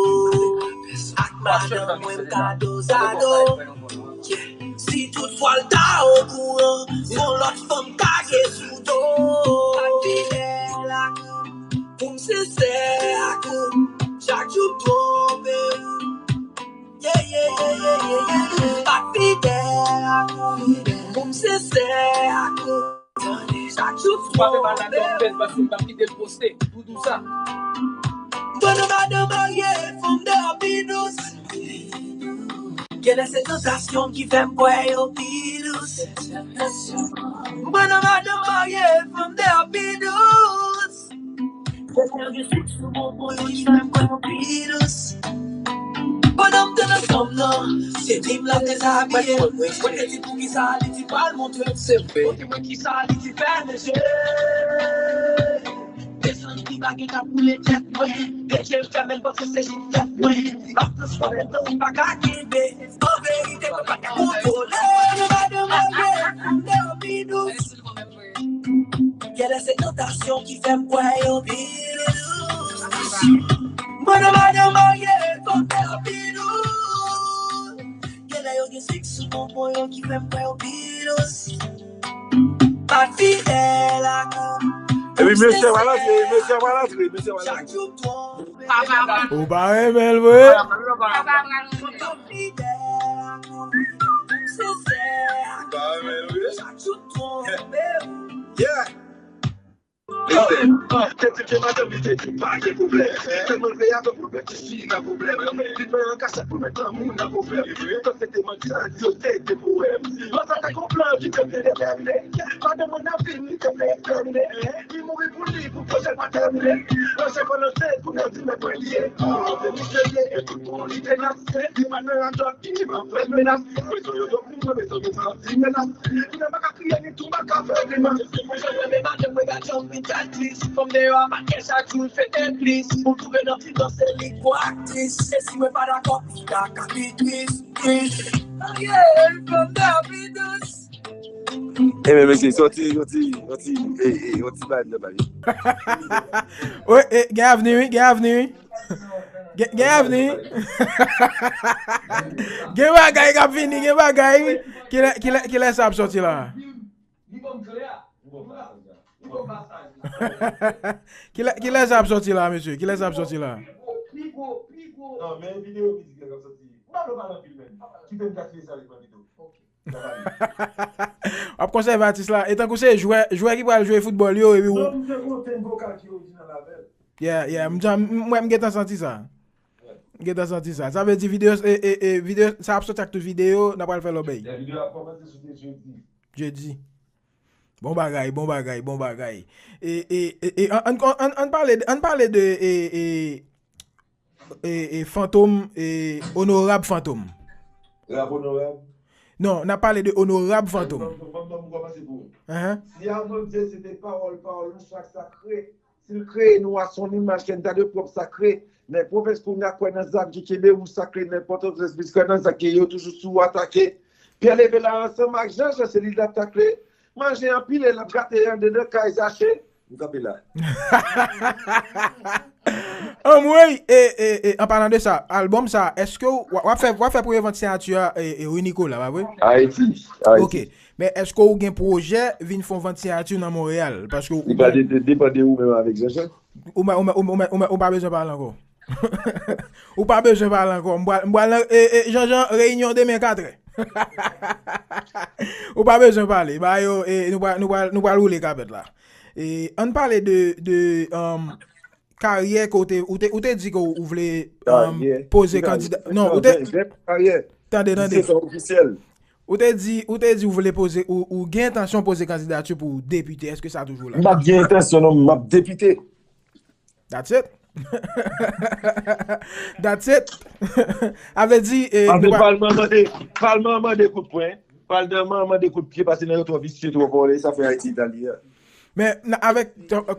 Ak madanm mwen m ka dozado. Si toutfwa l ta okouran, gon lòt fanm kage sou do. Ak fidèl ak ou, pou m sensè ak ou, chak jou m twonpe ou. Yeah, yeah, yeah, yeah, yeah, yeah. Pa fidèl ak ou, pou m sensè ak ou, chak jou m twonpe ou. Mwen nan madanm marye, fanm deyò pi dous. Genlè se tantasyon ki fè m kwè yo pi dous. Mwen nan madanm marye, fanm deyò pi dous. Genlè yo gen sèks sou bonbon yo ki fè m kwè yo pi dous. Pandan m te nan chanm nan, se li m l ap dezabiye. Mwen te di poukisa li di pral montre m se vre. Montre mwen kisa li di fèmen je. Desann li pa gen ka boule tèt mwen. Deje m fèmen l panse se jis tèt mwen. M ap transfòme l nan ou pa ka kenbe. An verite mwen pa ka kontwole. Nou pa demande pou m te anpi dous. Genlè se tantasyon ki fè m kwè yo pi dous. Mwen nan madanm marye, fòk te anpi dous. Genlè yo gen sèks sou bonbon yo ki fè m kwè yo pi dous. Pa fidèl ak ou. Epi mesye pral antre, mesye pral antre, mesye pral antre. Ou pa renmen l vre? Pa fidèl ak ou. Ou pa renmen l vre? Yeah. Listen. Te di ke madanm li te di pa gen pwoblèm. Tèlman l vle avè pwoblèm, ti fi nan pwoblèm. Li pran yon kasèt pou met lanmou nan pwoblèm. Tan se te manti, yo te de powèm. Lòt sa te gon plan ki te byen detèmine. Madanm mwen nan fini te byen detèmine. Li mouri pou li, pou pwojè l pa tèmine. Lòt se volonte pou nan di men mwen li ye. Volonte li serye, e tout bon li tenas. Li pa nan radòt, li pa fè menas. Bezwen yo dòmi, mwen bezwen yo santi menas. Li nan pa ka kriye, ni tou pa ka fè grimas. Mwen jwenn mwen menm avè mwen gad jan m vin fè tris. Fanm deyò a make chak jou l fete plis. Pou l twouve nan figò se li k pou aktris. E si mwen pa dakò, li ka kapitris. Tris. Aye, fanm deyò pi dous. Ebyen mesye, sòti, sòti, sòti, e, e, sòti bay nan bay. Wi, e, gen avni wi, gen avni wi. Gen, gen avni. Gen bagay k ap vini, gen bagay wi. Kilè, kilè, kilè sa ap sòti la? Kilè, kilè sa ap sòti la, mesye? Kilè sa ap sòti la? Non, men videyo mizik la k ap sòti. Pablo pale anpil menm. Kite m gaspiye sa avèk Bandito. W ap konsève atis la. E tankou se jwè, jwè ki pral jwe foutbòl yo, epi ou. Non, m te konte vokal ki orijinal avè l. Yeah, yeah, m, m, m, m gentan santi sa. M gentan santi sa. Sa vle di videyo, e, e, e, videyo, sa ap sòti ak tout videyo, n a pral fè lòbèy. Yeah, videyo ap kòmanse sou jedi. Jedi. Bon bagay, bon bagay, bon bagay. E, e, e, e, an, an, an, an pale, an pale de, e, e, e, e, Fantom, e, Onorab Fantom. Rap Onorab? Non, n ap pale de Onorab Fantom. Fantom, Fantom, m kòmanse pou ou. Ahan. Si Arnoldier se te pawòl, pawòl nou chak sakre, si l kreye nou a son imaj, kè n ta dwe pwòp sakre, men pwofès kounye a kwè nan zam ki kenbe ou sakre, nenpòt otrès bis kwè nan zak ke yo toujou sou atake. Pyè leve la ansanm ak Jan Jan, se li l ap takle. Manje anpile, l ap gate anndan nan kay Zache. M kanpe la. Anmwey, e, e, e, an palan de sa, albòm sa, èske w, w ap fè, w ap fè premye vant siyati a, e, e, rue Nicolas, pa vre? Ayiti, Ayiti. Ok. Men èske w gen pwojè vin fè yon vant siyati nan Monreyal? Paske w... Li pa de, de, depann de ou menm avèk Jan Jan. Ou pa, ou pa, ou pa, ou pa, ou pa bezwen pale ankò. Ou pa bezwen pale ankò. M pral, m pral nan, e, e, Jan Jan, reyinyon demen katrè. Ou pa bezwen pale. Ba yo, e, nou pral, nou pral, nou pral woule kapèt la. E, ann pale de, de, um, karyè ke w te, ou te, ou te di ke w vle, um, poze kandida. Non, ou te, tande, tande. Ou te di, ou te di w vle poze, ou, ou gen entansyon poze kandidati pou depite. Èske sa toujou la? M pa t gen entansyon, non, m ap depite. That's it. That's it. A vle di, e, paske palman mande, palman mande kout pwen. Pral nan man mande kout pye, pase nan yo twò visye, twò vòlè, sa fè Ayiti Itali a. Men nan- avèk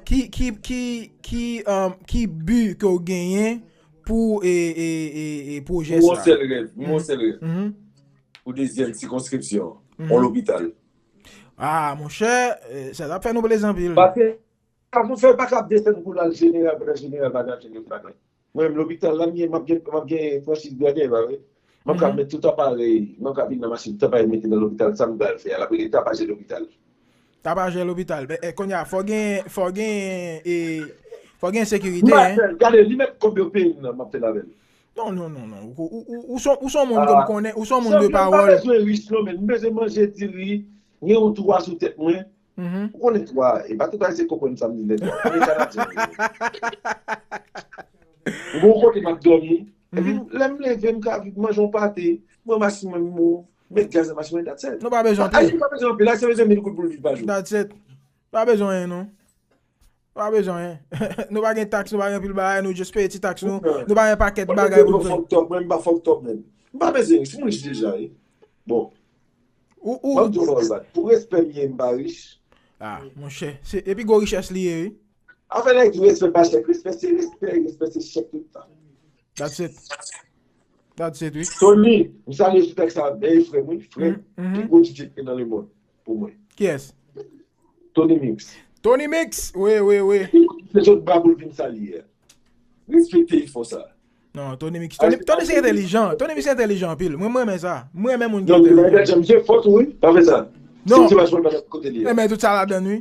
ki ki ki ki um, ki bi ke w genyen pou e, e, e, e pwojè Pou yon sa? Sèl rèv, pou yon sèl rèv. Mhm. Pou dezyèm sikonskripsyon, Mhm. yon lopital. Ah, monchè, eh, sa t ap fè nou plezi anpil. Paske Sa pou fè pa ka ap desann pou l al jeneral, pandan jeneral pa ka fè yon bagay. Mwen menm lopital la, m gen, m ap gen, m ap gen franchiz gradyen, pa vre? M ap ka Mhm. met tout aparèy, m ap ka vin nan machin, tout aparèy mete nan lopital, sa m pral fè a, l ap rele tapaje lopital. Tapaje lopital. Ben, eh, kounye a, fò gen, fò gen, eh, fò gen M sekirite, pa hein? fè l, gade, li menm kòb yo peye m nan, m ap fè l avè l. Non, non, non, non. Ou, ou, ou, ou son, ou son moun ke m Ah. konnen, ou son moun Sanble de m pa pawòl. bezwen rich non, men m bezwen manje diri, gen yon twa sou tèt mwen. Mhm. Ou konnen twa, e pa tout Ayisyen k konprann sa m di lè twa. Ou konnen Kanadyen yo. M gon kote m ap dòmi. Epi Mhm. lè m leve, m ka manje yon pate, m pran machin mwen, m met gaz nan machin mwen, that's it. Nou pa bezwen Ayisyen anpil. pa bezwen anpil, Ayisyen bezwen mil goud pou l viv pa jou. That's it. Pa bezwen anyen, non. Pa bezwen anyen. Nou pa gen taks, nou pa gen anpil bagay, nou just peye ti taks nou. Ok. Nou pa gen pakèt Mwen bagay pou nou fè. Fòk tòp, mwen m pa fòk tòp menm. M pa bezwen rich, m rich deja, wi. Bon. Ou, ou, Mwen m di w yon bagay, pou respè m ye, m pa rich. Ah, monchè. Se, epi gwo richès li ye, wi. Afè nèg di respè pa chèk, respè se respè, respè se chèk tout tan. That's it. That's it, wi. Tony, m salye sou tèks sa, dèyè frè m, wi, frè m, Mhm, mhm. Pi gwo D J ki nan lemonn, pou mwen. Kiyès? Tony Mix. Tony Mix, wi, wi, wi. Se jòt ba pou l vin salye a. Respekte efò sa. Non, Tony Mix. Tony, Tony se entèlijan. Tony Mix entèlijan anpil. Mwen, mwen renmen sa. Mwen renmen moun ki Non, entèlijan. Misye fò tou, wi. Pa fè sa. Non. Si se pa jwenn bagay kote li ye. Renmen tout sa ladann, wi.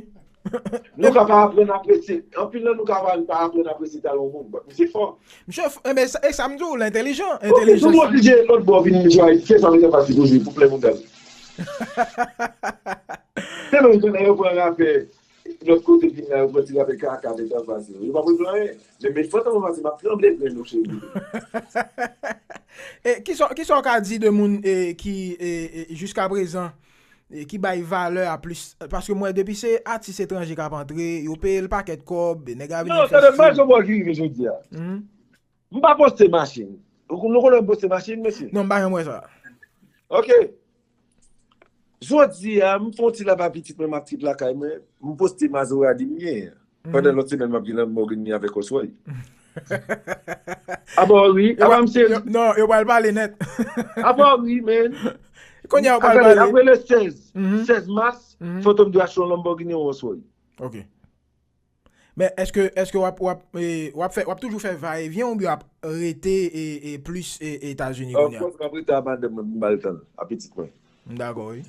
Nou ka pa aprann apresye. Anpil nan nou ka pa, pa aprann apresye talan moun. But misye fò. Misye, f- enben, sa- e sa m di w, l entèlijan. Ok, entèlijans. Nou oblije lòt bò vin misye ayisyen, sa vle fè fasil pou jwe, pou plen mondyal. Se menm jan yo pran rapè. Lòt kote vin la, yo pran ti rapè kaka, met anfas yo. Yo pa konn fè anyen. Men met fantom anfas, m ap tranble grenn nou, cheri. E kisa, kisa w ka di de moun, e, ki, e, e, jiska prezan, e, ki bay valè a plis? Paske m wè depi se atis etranje k ap antre, yo peye l pakèt kòb, nèg la vin Non, fè tande, m pa stil. Jòbò ki rive jodi a. Mhm. M pa poste machin. Ou, nou konnen m poste machin, mesye? Non, m pa janm wè sa. Ok. Jodi a, m fè yon ti laba pitit mwen, m ap trip lakay mwen, m poste Maserati m gen an. Mhm. Pandan lòt semèn, m ap gen Lamborghini avèk Rolls Royce. Apa w ri, Yo apa pa- m serye. yo- non, yo pral pale nèt. Apa w ri, man. Kounye a, yo pral Atande, pale. Apre le sèz, Mhm. sèz mas, Mhm. Fantom dwe achte yon Lamborghini, yon Rolls Royce. Ok. Men èske, èske w ap, w ap, e, w ap fè, w ap toujou fè va e vyen oubyen w ap rete, e, e, plis, e, Etazini Of kounye a? Course, m ap rete a madanm mwen, m ba l tan, a pitit mwen. M dakò, wi.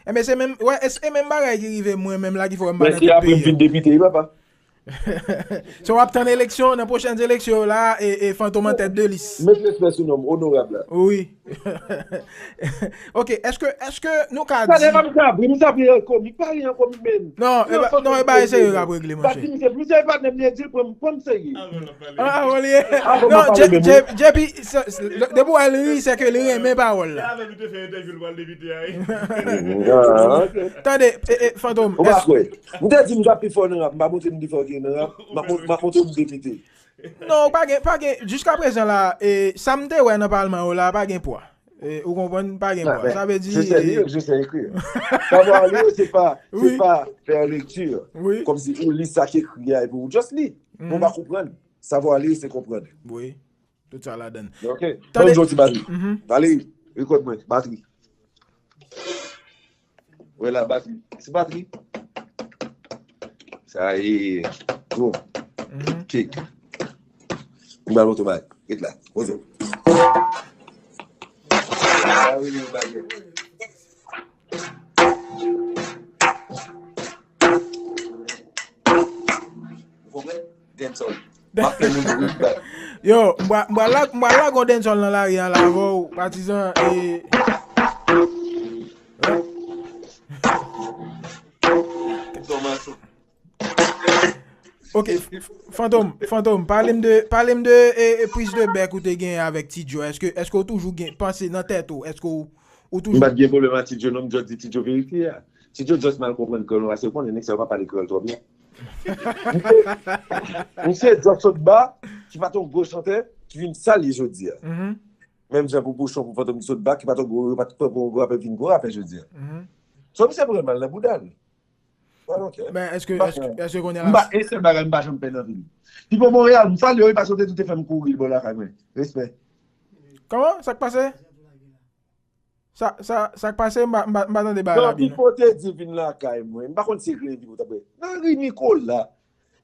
Enben, se menm, wè, e, se menm bagay ki rive mwen menm la ki fè m pa nan Mèsi, tout apre m peyi a. Vin depite, wi, papa. So, w ap tann eleksyon, nan pwochèn eleksyon yo la, e, e Fantom an tèt de lis. Met respè sou non m, onorab la. Wi. Ok, èske, èske nou ka Sa di devan m sa, bri, m sa pi an komik, pa ri an komik, men. Non, e ba, non, e ba eseye k ap regle, monchè. Misye, misye patnè m, li di l pran m, pran m serye. Ah, bon, li ye. Ah, bon, Non, m ap pale J- menm, J- wi. J P, se- se- depi w wè l ri, se ke li renmen pawòl la. Avè nou te fè entèvyou l pral depite a, wi. Ah, ok. Tande, e, e, Fantom, Ou pa èske kwè? M te di m t ap pi fò nan rap, m pa montre m pi fò ke nan rap, m ap mon- m ap montre m depite. Non, pa gen, pa gen, jiska prezan la, e, sa m te wè nan palman yo la, pa gen pwa. E, ou konprann, pa gen pwa. Sa vle di, je sais lire, je sais écrire. Savoir lire, c'est pas, c'est pas faire lecture. Wi. Kòmsi ou li sa k ekri a, epi ou just li. Men ou pa konprann. Savoir lire, c'est comprendre. Wi. Tout sa ladann. Ok. Tande. Ban m jwe yon ti batri. Mhm. Valérie, rekòd mwen, batri. Wè la, batri. Se batri. Sa e. Boom. Mhm. Kick. M ba l oto bay. Ret la. Poze w. Sa rele yon bagay. Ou konprann? Dancehall. M ap fè nou ri bak. Yo, m pral, m pral la, m pral lage yon dancehall nan lari a la avè w, patizan, e. Ok, F- F- Fantom, Fantom, pale m de, pale m de, e, e, priz de bèk ou te gen avèk Ti Joe. Èske, èske w toujou gen, panse nan tèt ou, èske w, ou toujou M pa t gen pwoblèm ak Ti Joe, non, m just di Ti Joe verite a. Ti Joe just mal konprann kreyòl, paske ou konnen nèg sa yo pa pale kreyòl twò byen. Misye, misye just sot ba, ki pa t yon gwo chantè, ki vin sal ye jodi a. Mhm. Menm jan pou Pouchon, pou Fantom ki sot bak, ki pa t yon gwo, pa t yon gwo rapè, vin gwo rapè jodi a. So, misye pran mal nan bouda l. I don't care. Men èske, èske, èske kounye a la, m pa, e sèl bagay m pa janm pè nan vi m. Pipo Monreyal, m salye w, paske w te tou te fè m kouri bò lakay mwen. Respè. Kòman? Sa k pase? Sa, sa, sa k pase? M pa, m pa, m pa tande bagay la byen, non. Pipo te di vin lakay mwen. M pa konn si e kreye Pipo t ap nan ri Nikola.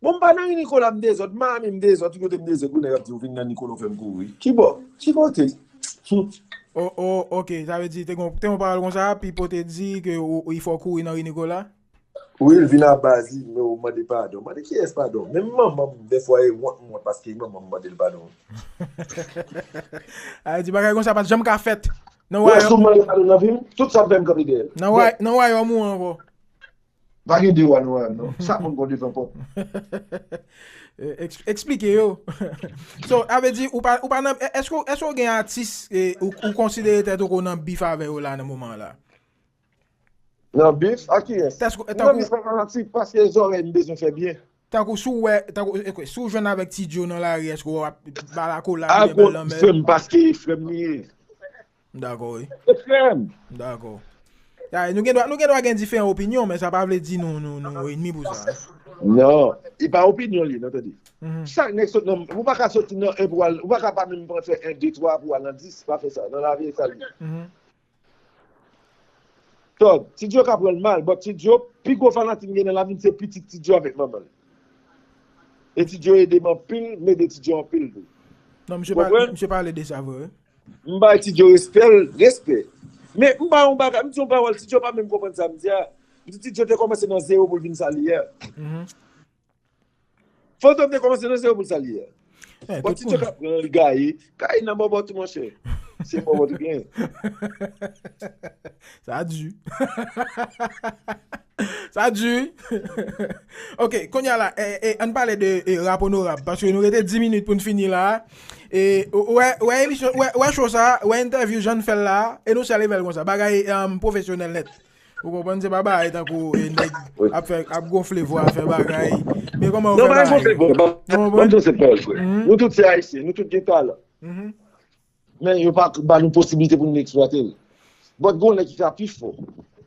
Bon, m pa nan ri Nikola, m dezòd, Miami m dezòd, tout kote m dezòd, pou nèg ap di w vin nan Nikola w fè m kouri. Ki bò? Ki kote? Hmm. Oh, oh, ok, sa vle di, te gon, te gon pawòl konsa, Pipo te di ke ou, ou, li fè w kouri nan ri Nikola? Wi, l vin a baz li, men ou mande padon. Mande kiyès padon? Menm manman m, dèfwa, e wont m wont paske e manman m mande l padon. A di bagay konsa pa t janm ka fèt. Nan wayòm, si w mande padon nan vi m, tout sa m fè m kanpe dèyè l. Nan way-, nan wayòm ou ankò. Pa gen de wa nan wayòm, non. Chak moun gon devan pòt. Eh, eks-, eksplike yo. So, a vle di, ou pa, ou pa nan, èske, èske w gen atis, eh, ou, ou konsidere tèt ou ke w nan bif avè yo la nan moman an la? Nan bif? A kiyès? Tankou, m nan tankou bif ak fanatik paske zòrèy m bezwen fè byen. Tankou si w wè, tankou, ekwe, si w jwenn avèk Ti Djo nan lari, èske w ap ba l akolad oubyen ba l lanmè? Frè m, paske frè m li ye. M dakò, wi. Se frè m. M dakò. Ya, nou gen dwa, nou gen dwa gen diferan opinyon, men sa pa vle di nou, nou, nou enmi pou sa, hein. Non, e pa opinyon li ye, non, tande. Mhm. Chak nèg sot nan, ou pa ka soti nan en pou al, ou pa ka pa menm pran fè en, de, twa pou al nan dis, pa fè sa. Nan lavi, e sa l ye. Mhm. Tòg, Ti Djo ka pran l mal, but Ti Djo, pi gwo fanatik m gen nan lavi m, se pitit Ti Djo avèk manman l. E Ti Djo ede m anpil, m ede Ti Djo anpil tou. Non, misye pale, misye pale de sa vre, wi. M bay Ti Djo respè l, respè. Men m ba yon bagay, m di yon pawòl, Ti Djo pa menm konprann sa m di a. M di Ti Djo te kòmanse nan zewo pou l vin sa l ye a. Mhm. Fantom te kòmanse nan zewo pou l sa l ye a. Eh, bon, Ti Djo ka pran, li gaye. Gaye nan bòbòt ou, monchè. Se bòbòt ou gen. Sa di. Sa di. Ok, kounye a la, eh, eh, ann pale de, eh, rap onorab, paske nou rete dis minit pou n fini la. E, ou wè, wè emisyon, wè, wè show sa, wè entèvyou jan n fè l la, e nou sèl level konsa. Bagay, um, pwofesyonèl nèt. Ou konprann, se pa bagay tankou, eh, nèg ap fè, ap gonfle vwa, fè bagay. Men kòman yo fè bagay yo? Non, pa gonfle vwa, ban m di w se pawòl vre. Mhm. Nou tout se Ayisyen, nou tout gen talan. Mhm. Men yo pa ba nou posiblite pou nou eksplwate l. But gon nèg ki ka pi fò.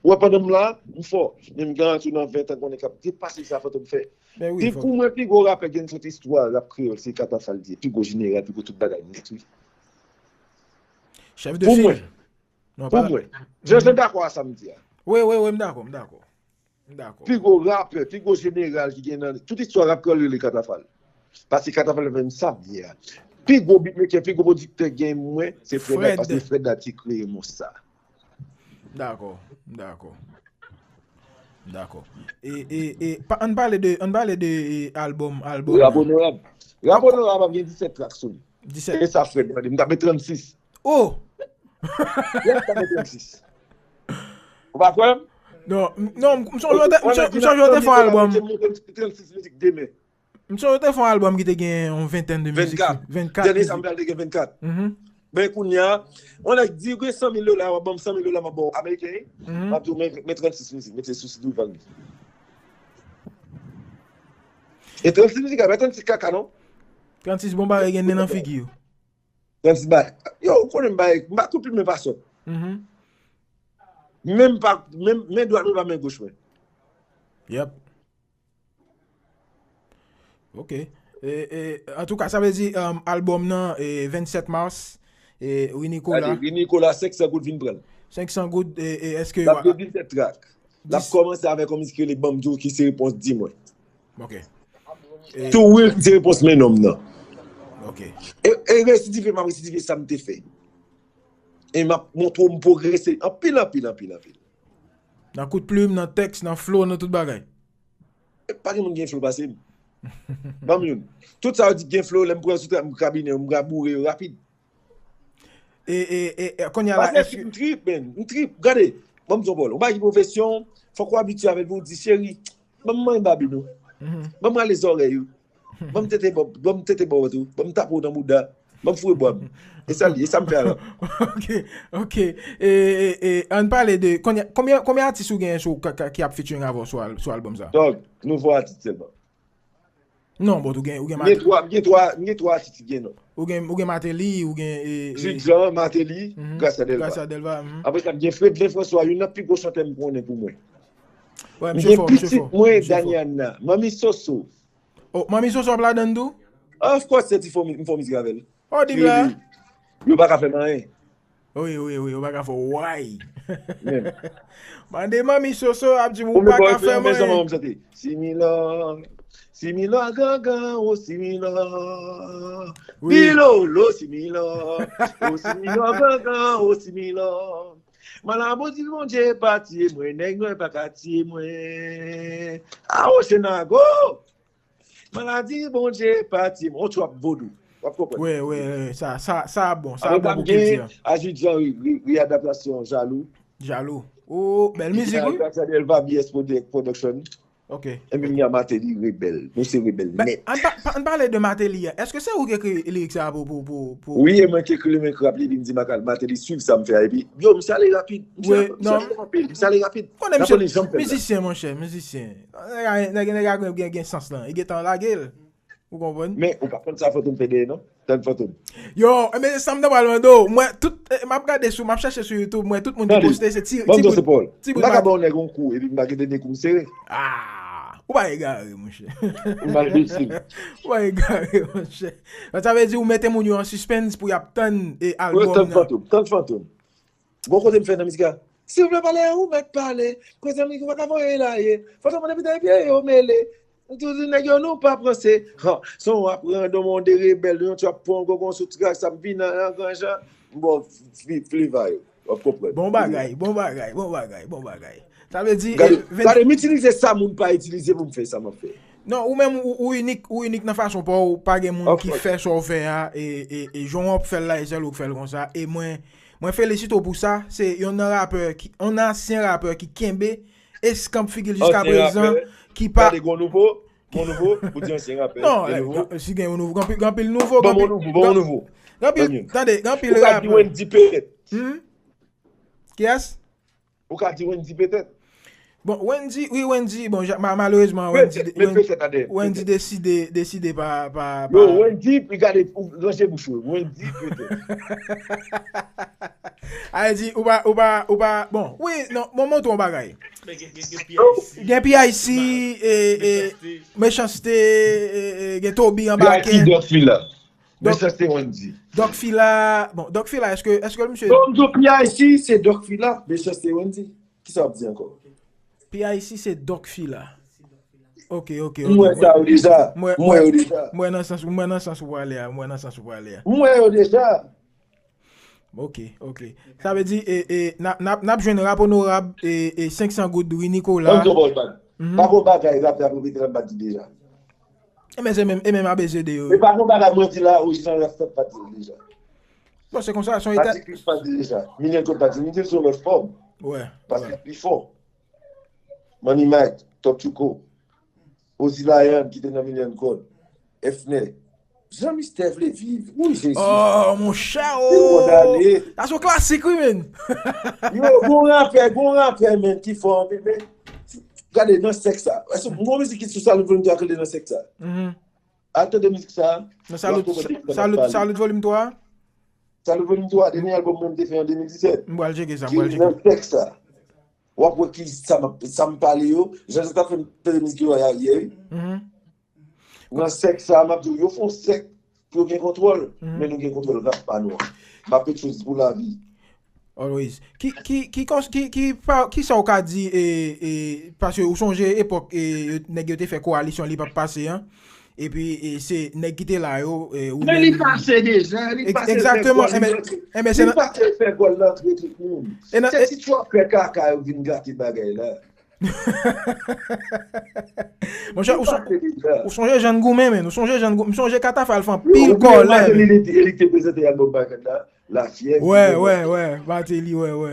Ou wè pandan m la, m fò. Men m garanti w nan ven tan gon nèg k ap depase sa Fantom fè. Men wi, pou mwen, pi gwo rapè ki gen sot istwa rap kreyòl, se Katafal li ye. Pi gwo jeneral, pi gwo tout bagay nèt, wi. Chèf de fil. Pou mwen. Non, pou mwen. Jan, jan dakò a sa m di a. Wi, wi, wi, m dakò, m dakò. M dakò. Pi gwo rapè, pi gwo jeneral ki gen nan tout istwa rap kreyòl rele Katafal. Paske Katafal menm sa m ye a. Pi gwo beatmaker, pi gwo pwodiktè gen mwen, se Fred Knight, paske Fred Knight ki kreye mo sa. M dakò, m dakò. M dakò. E, e, e, pa, ann pale de, ann pale de, e, albòm, albòm Rap nan. Onorab. Rap Onorab ap gen disèt track sou li. Disèt. E sa Fred mande m, m t ap met trannsis. Oh! Yes, m t ap met trannsis. Ou pa kwè m? Non, m, non, m, m sonje w te, m sonje w te fè yon albòm. Trannsis mizik demen. M sonje w te fè yon albòm ki te gen yon ventèn de mizik. Vennkat. Vennkat mizik. Dènye sa m fè a te gen vennkat. Mhm. Men kounye a, yon nèg di, gen san mil dola, w ap ban m san mil dola, m ap ba w ameriken, wi. Mhm. M ap di w, men, men trannsis mizik, mete sou site ou vann li. E trannsis mizik, a pa trannsis kaka, non. Trannsis bon bagay gen nen nan figi yo. Trannsis ba, yo, ou konnen m bay, m pa kout plim men pa sòt. Mhm. Men m pa, men, men dwat mwen pa men goch mwen. Yep. Ok. E, e, antouka, sa vle di, um, albòm nan, e, vennsèt mas, e, Wi Nikola. Gade, Wi Nikola, senk san goud vin pran l. Senk san goud, e, e, èske l ap gen disèt track. L ap kòmanse avèk yon mizik ki rele Ban m di w ki se repons di mwen. Ok. E Two Will ki se repons men nonm nan. Ok. E, e residive, m ap residive sa m te fè. E m ap montre w m pwogrese anpil, anpil, anpil, anpil. Nan kout plim, nan tèks, nan flow, nan tout bagay. E pa gen moun ki gen flow pase m. Ban m youn. Tout sa yo di ki gen flow, lè m pran sou trap, m kabine yo, m ka boure yo rapid. E, e, e, e, kounye a la, paske èske m trip, man. M trip. Gade, ban m di w yon pawòl. Yon bagay ki pwofesyon, fòk ou abitye avè l pou w di, cheri, ban m manyen babin ou. Mhm. Ban m rale zòrèy ou. Ban m tete bò, ban m tete bò tou. Ban m tape w nan bouda. Ban m foure bwa m. E sa l ye, e sa m fè avè l. Ok, ok. E, e, e, ann pale de, konbyen, konbyen, konbyen atis ou genyen sou, ka, ka, ki ap featuring avè w sou al-, sou albòm sa? Dòg, nouvo atis sèlman. Non, bon, ou gen, ou gen M gen Martelly. Twa, m gen twa, m gen twa atis ki gen non. Ou gen, ou gen Martelly, ou gen, e, e, Jude Jean, Martelly, mhm, Gracia Delva. Gracia Delva, mhm. Apre sa, m gen Fredlin François, youn nan pi gwo chantè m konnen pou mwen. M gen pitit mwen, Daniana, Manmi Soso. Oh, Manmi Soso ap ladann tou? Of course, se ti fò m fè mizik avè l. Oh, di m la. Yo pa ka fè m anyen. Wi, wi, wi, yo pa ka fè w way. Mande Manmi Soso ap di m ou pa ka fè m anyen. Similò, similò gangan, o similò. Bilolo, similò, o similò gangan, o similò. Malabo di Bondye pa tiye mwen, nèg nwa pa ka tiye mwen. Awo Senago! Maladi Bondye pa tiye m. On trap vodou. W ap konprann. Wi, wi, wi. Sa, sa, sa bon. Sa bon pou kilti a. Apre sa, m gen Ajit Jean, reyadaptasyon Jalou. Jalou. Oh, bèl mizik, wi. Ki gen Gracia Delva, B S Production. Ok. Epi m gen Martelly Rebèl. Nou se rebèl nèt. Ann pale de Martelly a. Èske se ou ki ekri lirik sa a pou, pou, pou, pou. Wi, e mwen ki ekri li, mwen ki rap li, epi m di Martelly swiv sa m fè a. Epi, yo, misye ale rapid. Misye ale anpil. Misye ale rapid. Konnen misye, mizisyen, monchè, mizisyen. Nèg, nèg, nèg a gen, gen, gen sans lan. Li gentan lage l. Ou konprann? Men, ou pa konn sa Fantom fè dèyè, non? Tann Fantom. Yo, men sa m ta pral mande w. Mwen, tout, eh, m ap gade sou, m ap chache sou YouTube, mwen, tout moun ki poste, se ti, ti bout, ti bout. M pa ka ba yon nèg yon kou, epi m pa kite de kou m sere. Ah! Ou pa egare, monchè. M pa enbesil. Ou pa egare, monchè. Sa vle di ou mete moun yo an sispens pou y ap tann, eh, albòm nan. Tann Fantom, tann Fantom. Gon kote m fè nan mizik la. Si w vle pale, ou mèt pale. Koze m ki pa ka voye l ale. Fantom depi depi yo mele. Tout nèg yo nou pa panse. Ha, se yon rap random, on de rebèl, yon trap pon, gogon sou trak, sa m vin an gran jan. M ba w fliva yo. W ap konprann. Bon bagay, bon bagay, bon bagay, bon bagay. Sa vle di. Gade, gade, m itilize sa moun pa itilize pou m fè sa m ap fè. Non, ou menm, ou, ou inik, ou inik nan fason pa w, pa gen moun ki fè sa w fè a, e, e, e jan w ap fè l la, e sèl ou k fè l konsa. E mwen, mwen felisite w pou sa. Se yonn nan rapè ki, yon ansyen rapè ki kenbe eskanp figi l jiska prezan, ki pa. Gade, gon nouvo, gon nouvo, ou di ansyen rapè, non, gen nouvo. Si gen yon nouvo, gen anpil, gen anpil nouvo, gen anpil, gen anpil, tande, gen anpil rapè. Ou ka di Wendy petèt. Kiyès? Ou ka di Wendy petèt. Bon, Wendy, wi, Wendy, bon, malerezman, Wendy, Wendy deside, deside pa, pa, pa. Yo, Wendy, gade, ranje bouch ou, Wendy petèt. Ay di, ou pa, ou pa, ou pa, bon, wi, non, bon, montre yon bagay. Gen P I C, e, e, Mechanste, e, e, gen Toby anbake. P I C, Doc Fila. Mechanste Wendy. Doc Fila, bon, Doc Fila, èske, èske misye. Bon, m di w P I C se Doc Fila, Mechanste Wendy. Kisa w ap di ankò? P I C se Doc Fila. Ok, ok, ok. M wè sa yo deja. M wè yo deja. M wè nan sans, m wè nan sans ou prale a, m wè nan sans ou prale a. M wè yo deja. Ok, ok. Sa vle di, e, e, n ap, n ap, n ap jwenn rap onorab, e, e, senk san goud, Ri Nicolas. Ann di w yon bagay. Pa gon bagay rapè ap repete nan bat di deja. E men se menm, e menm A B C D yo. E pa gon bagay mwen di la, orijinal rap pa di l deja. Bon, se konsa, se yon eta. Patrick Luce pa di l deja. Milian Code pa di l, li di l sou yon lòt fòm. Wè. Patrick pi fò. Money Mike, Top Chuko. Ozzy Lion ki te nan Milian Code. Efne. Jan Mistè vle viv. Wi, Jezi. Oh, monchè, oh. Sa se yon klasik, wi, men. Yo, gon rapè, gon rapè, men, ki fò anpil, men. Gade, nan sèk sa. Èske m gon mizik ki sou Salut Volume twa ki rele nan sèk sa? Al tande mizik sa. Nan Salut, Salut, Salut Volume twa? Salut Volume twa, dènye albòm mwen m te fè an de mil disèt. M pral tcheke sa, m pral tcheke. Ki nan sèk sa. W ap wè ki sa m ap, sa m pale yo. Jan Zòt ap fè m tande mizik yo a yè, wi. Nan sèk sa, m ap di w, yo fè yon sèk pou yo gen kontwòl, men nou gen kontwòl rap pa nou an. M ap fè tchouz pou lavi. Always. Ki, ki, ki, ki, ki, ki sa w ka di, e, e, paske ou sonje epòk, e, nèg yo te fè kowalisyon li p ap pase an? Epi, e, se nèg ki te la yo, e, ou menm. Men li pase deja, li pase. Egzakteman, enben, enben, se nan. Li pase fè gòl nan antre tout moun. Se ti twòp fè kaka yo vin gate bagay la. Monchè, ou sonje jan n goumen, men. Ou sonje jan n goumen. M sonje Katafal fè anpil kòlè. Li te prezante albòm Barikad la. Lafyèv. Wè, wè, wè. Martelly, wè, wè.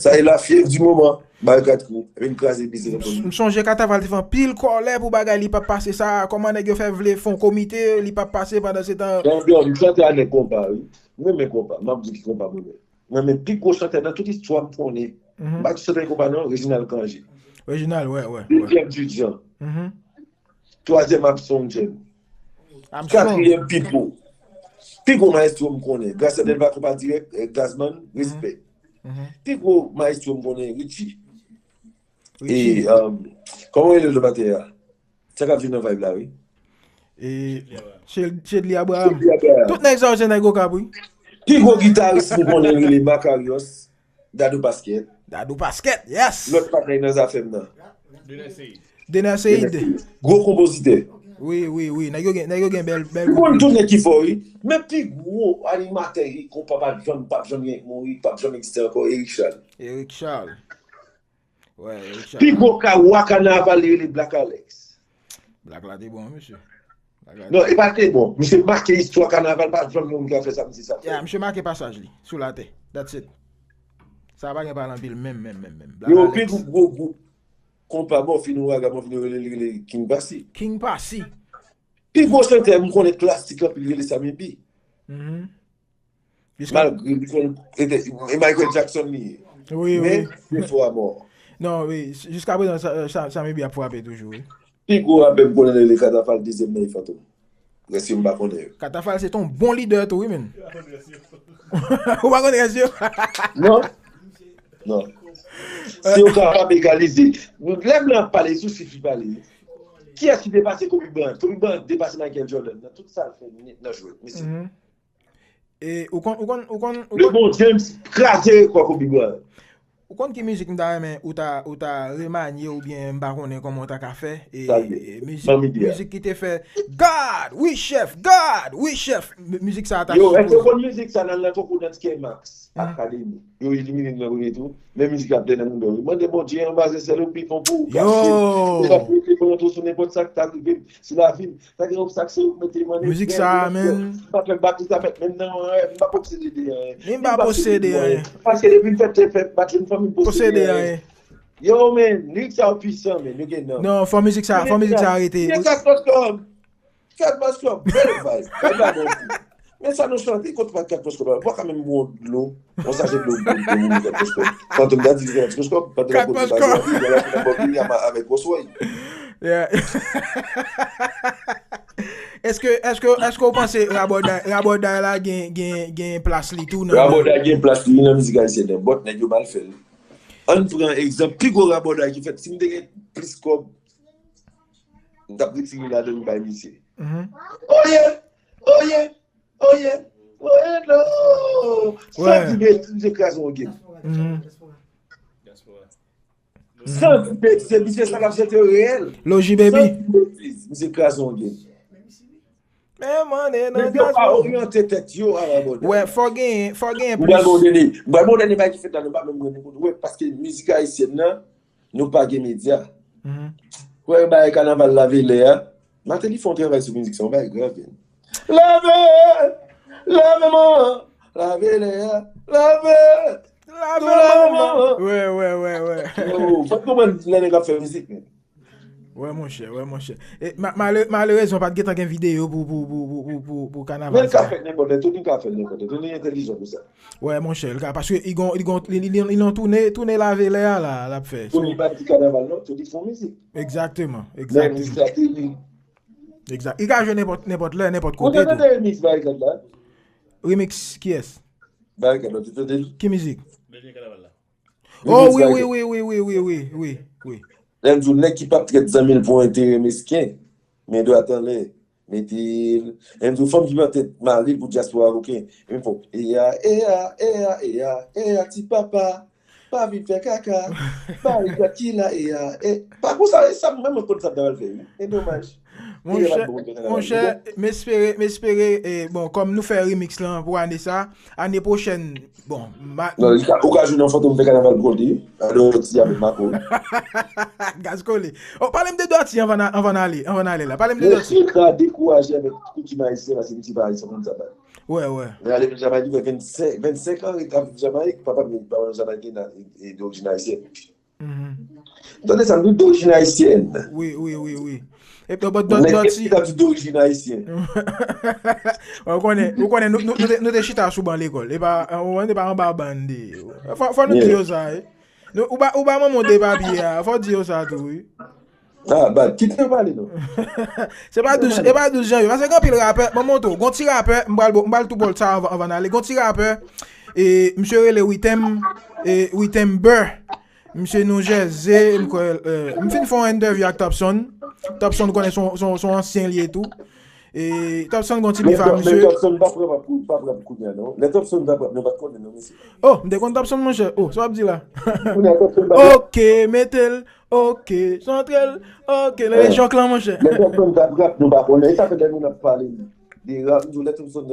Sa e lafyèv di moman. Barikad kou. Epi n kraze biznis anpil. M sonje Katafal te fè anpil kòlè pou bagay li p ap pase sa. Kòman nèg yo fè vle fè yon komite, li p ap pase pandan se tan. Chanpyon, m chante a nèg konpa, wi. M renmen konpa. M ap di ki konpa m renmen. Mwen menm pi gwo chantè nan tout istwa m konnen. M pa di chantè konpa non, Reginald Cangé. Reginald, wè, wè. Dezyèm Ti Jan. Twazyèm Armstrong Jam. Katriyèm Pipo. Pi gwo mayestwo m konnen. Gras a Delva Konpa Dirèk, eh, Gazman, respè. Pi gwo mayestwo m konnen, Richie. E, um, kòman w rele lòt batè a? Sa k ap vin nan vibe la, wi. E, Chedly Abraham. Tout nèg sa yo se nèg Okap, wi. Pi gwo gitaris m konnen rele Makarios, Dadou Pasquet. Dadou Pasquet, yes. Lòt patnè nan zafè m nan. Dener Seid. Gwo konpozitè. Wi, wi, wi. Nèg yo gen, nèg yo gen bèl, bèl. Pi gwo, tout nèg ki fò, wi. Men pi gwo animatè, wi, konpa p ap janm, p ap janm gen, mouri, p ap janm egziste ankò, Eric Charles. Eric Charles. Wè, Richard. Pi gwo ka, wa kanaval li rele Black Alex. Black la te bon, mesye. Non, e pa te bon. Misye make istwa kanaval, pa janm gen moun ki ka fè sa misye sa fè. Ya, misye make pasaj li sou latè. That's it. Sa pa gen pale anpil menm, menm, menm, menm. Black Alex. Yo, pi gwo, gwo gwoup konpa mòfin, ouragan mòfin, yo rele, rele King Passy. King Passy. Pi gwo chantè m konnen klasik anpil rele Sammy B. Malgre li konn e Michael Jackson li ye. Wi, wi. Men, li fò a mò. Non, wi, jiskaprezan, Sa- Sa- Sammy B ap frape toujou, wi. Pi gwo rapè m konnen rele Katafal, dezyèm nan e Fantom. Rès yo m pa konnen yo. Katafal se t on bon lidè tou, wi, men. Ou pa konn rès yo? Non. Non. Si yo kapab egalize. Lè blan ap pale, sou sif li pale. Kiyès ki depase Kobe Bryant? Kobe Bryant depase Michael Jordan nan tout sa l fè nan jwèt, mesye. E, ou konn, ou konn, ou konn, ou konn, LeBron James kraze rekò Kobe Bryant. Ou konn ki mizik m ta renmen ou ta, ou ta remanye oubyen m pa konnen kòman w ta ka fè? E, e, mizik, mizik ki te fè God, wi chèf, God, wi chèf. M- Mizik sa a ta Yo, èske w konn mizik sa nan, nan konkou dans K-Max Academy? Yo elimine l nan premye tou. Men mizik ap dennen moun yo. Mande Bondye anba zèsèl ou pi fon pou ou kache. Yo! Li ap mete pran tou sou nenpòt sa k ta rive m. Si lavi m ta gen obstak, se ou k mete m ann eprèv. Mizik sa a, men. M pa fè batri sa fèt menm nan anyen. M pa posede de anyen. Ni m pa posede anyen. Paske depi m fèt, te fèt, batri m fanmi m posede anyen. Yo, men, lirik sa yo pwisan, men, yo gen nanm. Non, fò mizik sa, fò mizik sa arete. Kat Bòs Kòb. Kat Bòs Kòb, bèl vibe. Vibe la bon tou. Men sa nou chante, kote pa Kat Bòs Kòb la? Ou pa ka menm bwè yon dlo, yon sachè dlo, dlo, dlo, dlo, Kat Bòs Kòb. Fantom ta di Kat Bòs Kòb, pandan l ap pote bagay, li al la, li al avèk Rolls Royce. Yeah. Èske, èske, èske w panse rabòday, rabòday la gen, gen, gen plas li tou nan Rabòday gen plas li nan mizik ayisyèn nan, but nèg yo mal fè l. Ann pran egzanp, pi gwo rabòday ki fèt, si m te gen plis kòb, m t ap retire ladan m bay misye. Oye! Oye! Oye! Oye, lo! San di betiz, misye kraze yon game. San di betiz, misye sa l ap chante yo reyèl. Loji Baby. San di betiz, misye kraze yon game. Men mande nan Nèg yo pa oryante tèt yo a la bòdè. Wè, fò genyen, fò genyen plis. M pral ba w dènye, m pral ba w dènye bagay ki fèt la, nou pa menm renmen konnen. Wè, paske mizik ayisyèn nan, nou pa gen medya. Wè, bagay kanaval lave lè a. Martelly fè yon travay sou mizik sa, yon bagay grav, men. Lave! Lave mò! Lave lè a! Lave! Lave mò! Wè, wè, wè, wè. Yo, fò n konprann lè nèg ap fè mizik, men. Wè, monchè, wè, monchè. E, ma- male- malerezman, pa t gentan gen videyo pou, pou, pou, pou, pou, pou, pou kanaval sa. Men l ka fèt nenpòt lè, Tony ka fè l nenpòt lè. Tony entèlijan pou sa. Wè, monchè, l ka, paske li gon, li gon, li, li, li nan toune, toune lave lè a la, l ap fè. Tony pa di kanaval non, Tony fè yon mizik. Egzakteman, egzakteman. Egzak. Li ka jwe nenpòt, nenpòt lè, nenpòt kote tou. Ou te tande remix Barikat la? Remix kiyès? Barikat la, ou te tande l? Ki mizik? Bèl vye kanaval la. Oh, wi, wi, wi, wi, wi, wi, wi, wi, wi. Lè m di w, nèg ki p ap trèt zanmi l pou enterè mesken, men dwat anlè, mete l. Lè m di w, fanm ki pran tèt mari l pou dyaspora koken, e m fè w, eya, eya, eya, eya, eya, ti papa, pa vin fè kaka, mari gad ki la, eya, e, pa konsa, e sa, menm mwen konn sa m ta pral fè, wi. E domaj. Monchè, monchè, m espere, m espere, e, bon, kòm nou fè remix lan pou ane sa, ane pwochèn, bon, ma- Non, li ka- ou ka jwe nan Fantom fè kanaval pou kont li, wi. Alo, ti avèk Mako. Gaz kole. Oh, pale m de Dòti anvan n a- anvan n ale, anvan n ale la. Pale m de Dòti. Mesye ka dekouraje avèk koutim ayisyen, paske misye pa ayisyen, konn sa bay. Wè, wè. Lè ale vin Jamayik, li fè vennsenk, vennsenk an ret ap viv Jamayik, papa m pa yon Jamayik, li e, e dorijin ayisyèn. Tande sa, m di w dorijin ayisyèn. Wi, wi, wi, wi. Epi, bon, Dòti. Nèg ki ta di dorijin ayisyèn. Ou konnen, ou konnen, nou, nou, nou te, nou te chita sou ban lekòl. E pa, ou konnen, e pa anba ban de. Fò, fò nou di yo sa, wi. Nou, ou ba, ou ba manman w de papye a. Fò w di yo sa tou, wi. Ah, bad. Kite yo pale, non. Se pa douz, e pa douz janvye. Paske gen anpil rapè. Mwen montre w. Gon ti rapè, m pral, m pral tou bòl sa anvan, anvan n ale. Gon ti rapè, e, misye rele Witem, e, Witem Burr. Misye nou Jèze, m kwè, e, m fin fè yon entèvyou ak Topson. Topson konnen son, son, son ansyen li ye tou. E, Topson gon ti bif a misye. Topson pa prè pou, pa prè pou kounye a, non. Lè Topson pa prè, nou pa konnen, non, mesye. Oh, m te konn Topson, monchè. Oh, sa w ap di la? Kounye a Topson pa prè. Ok, mete l. Ok, santre l. Ok, nan rejyon klan, monchè. Lè Topson pa prè, nou pa konnen. E sa fè lè nou ap pale de rap, nou lè Topson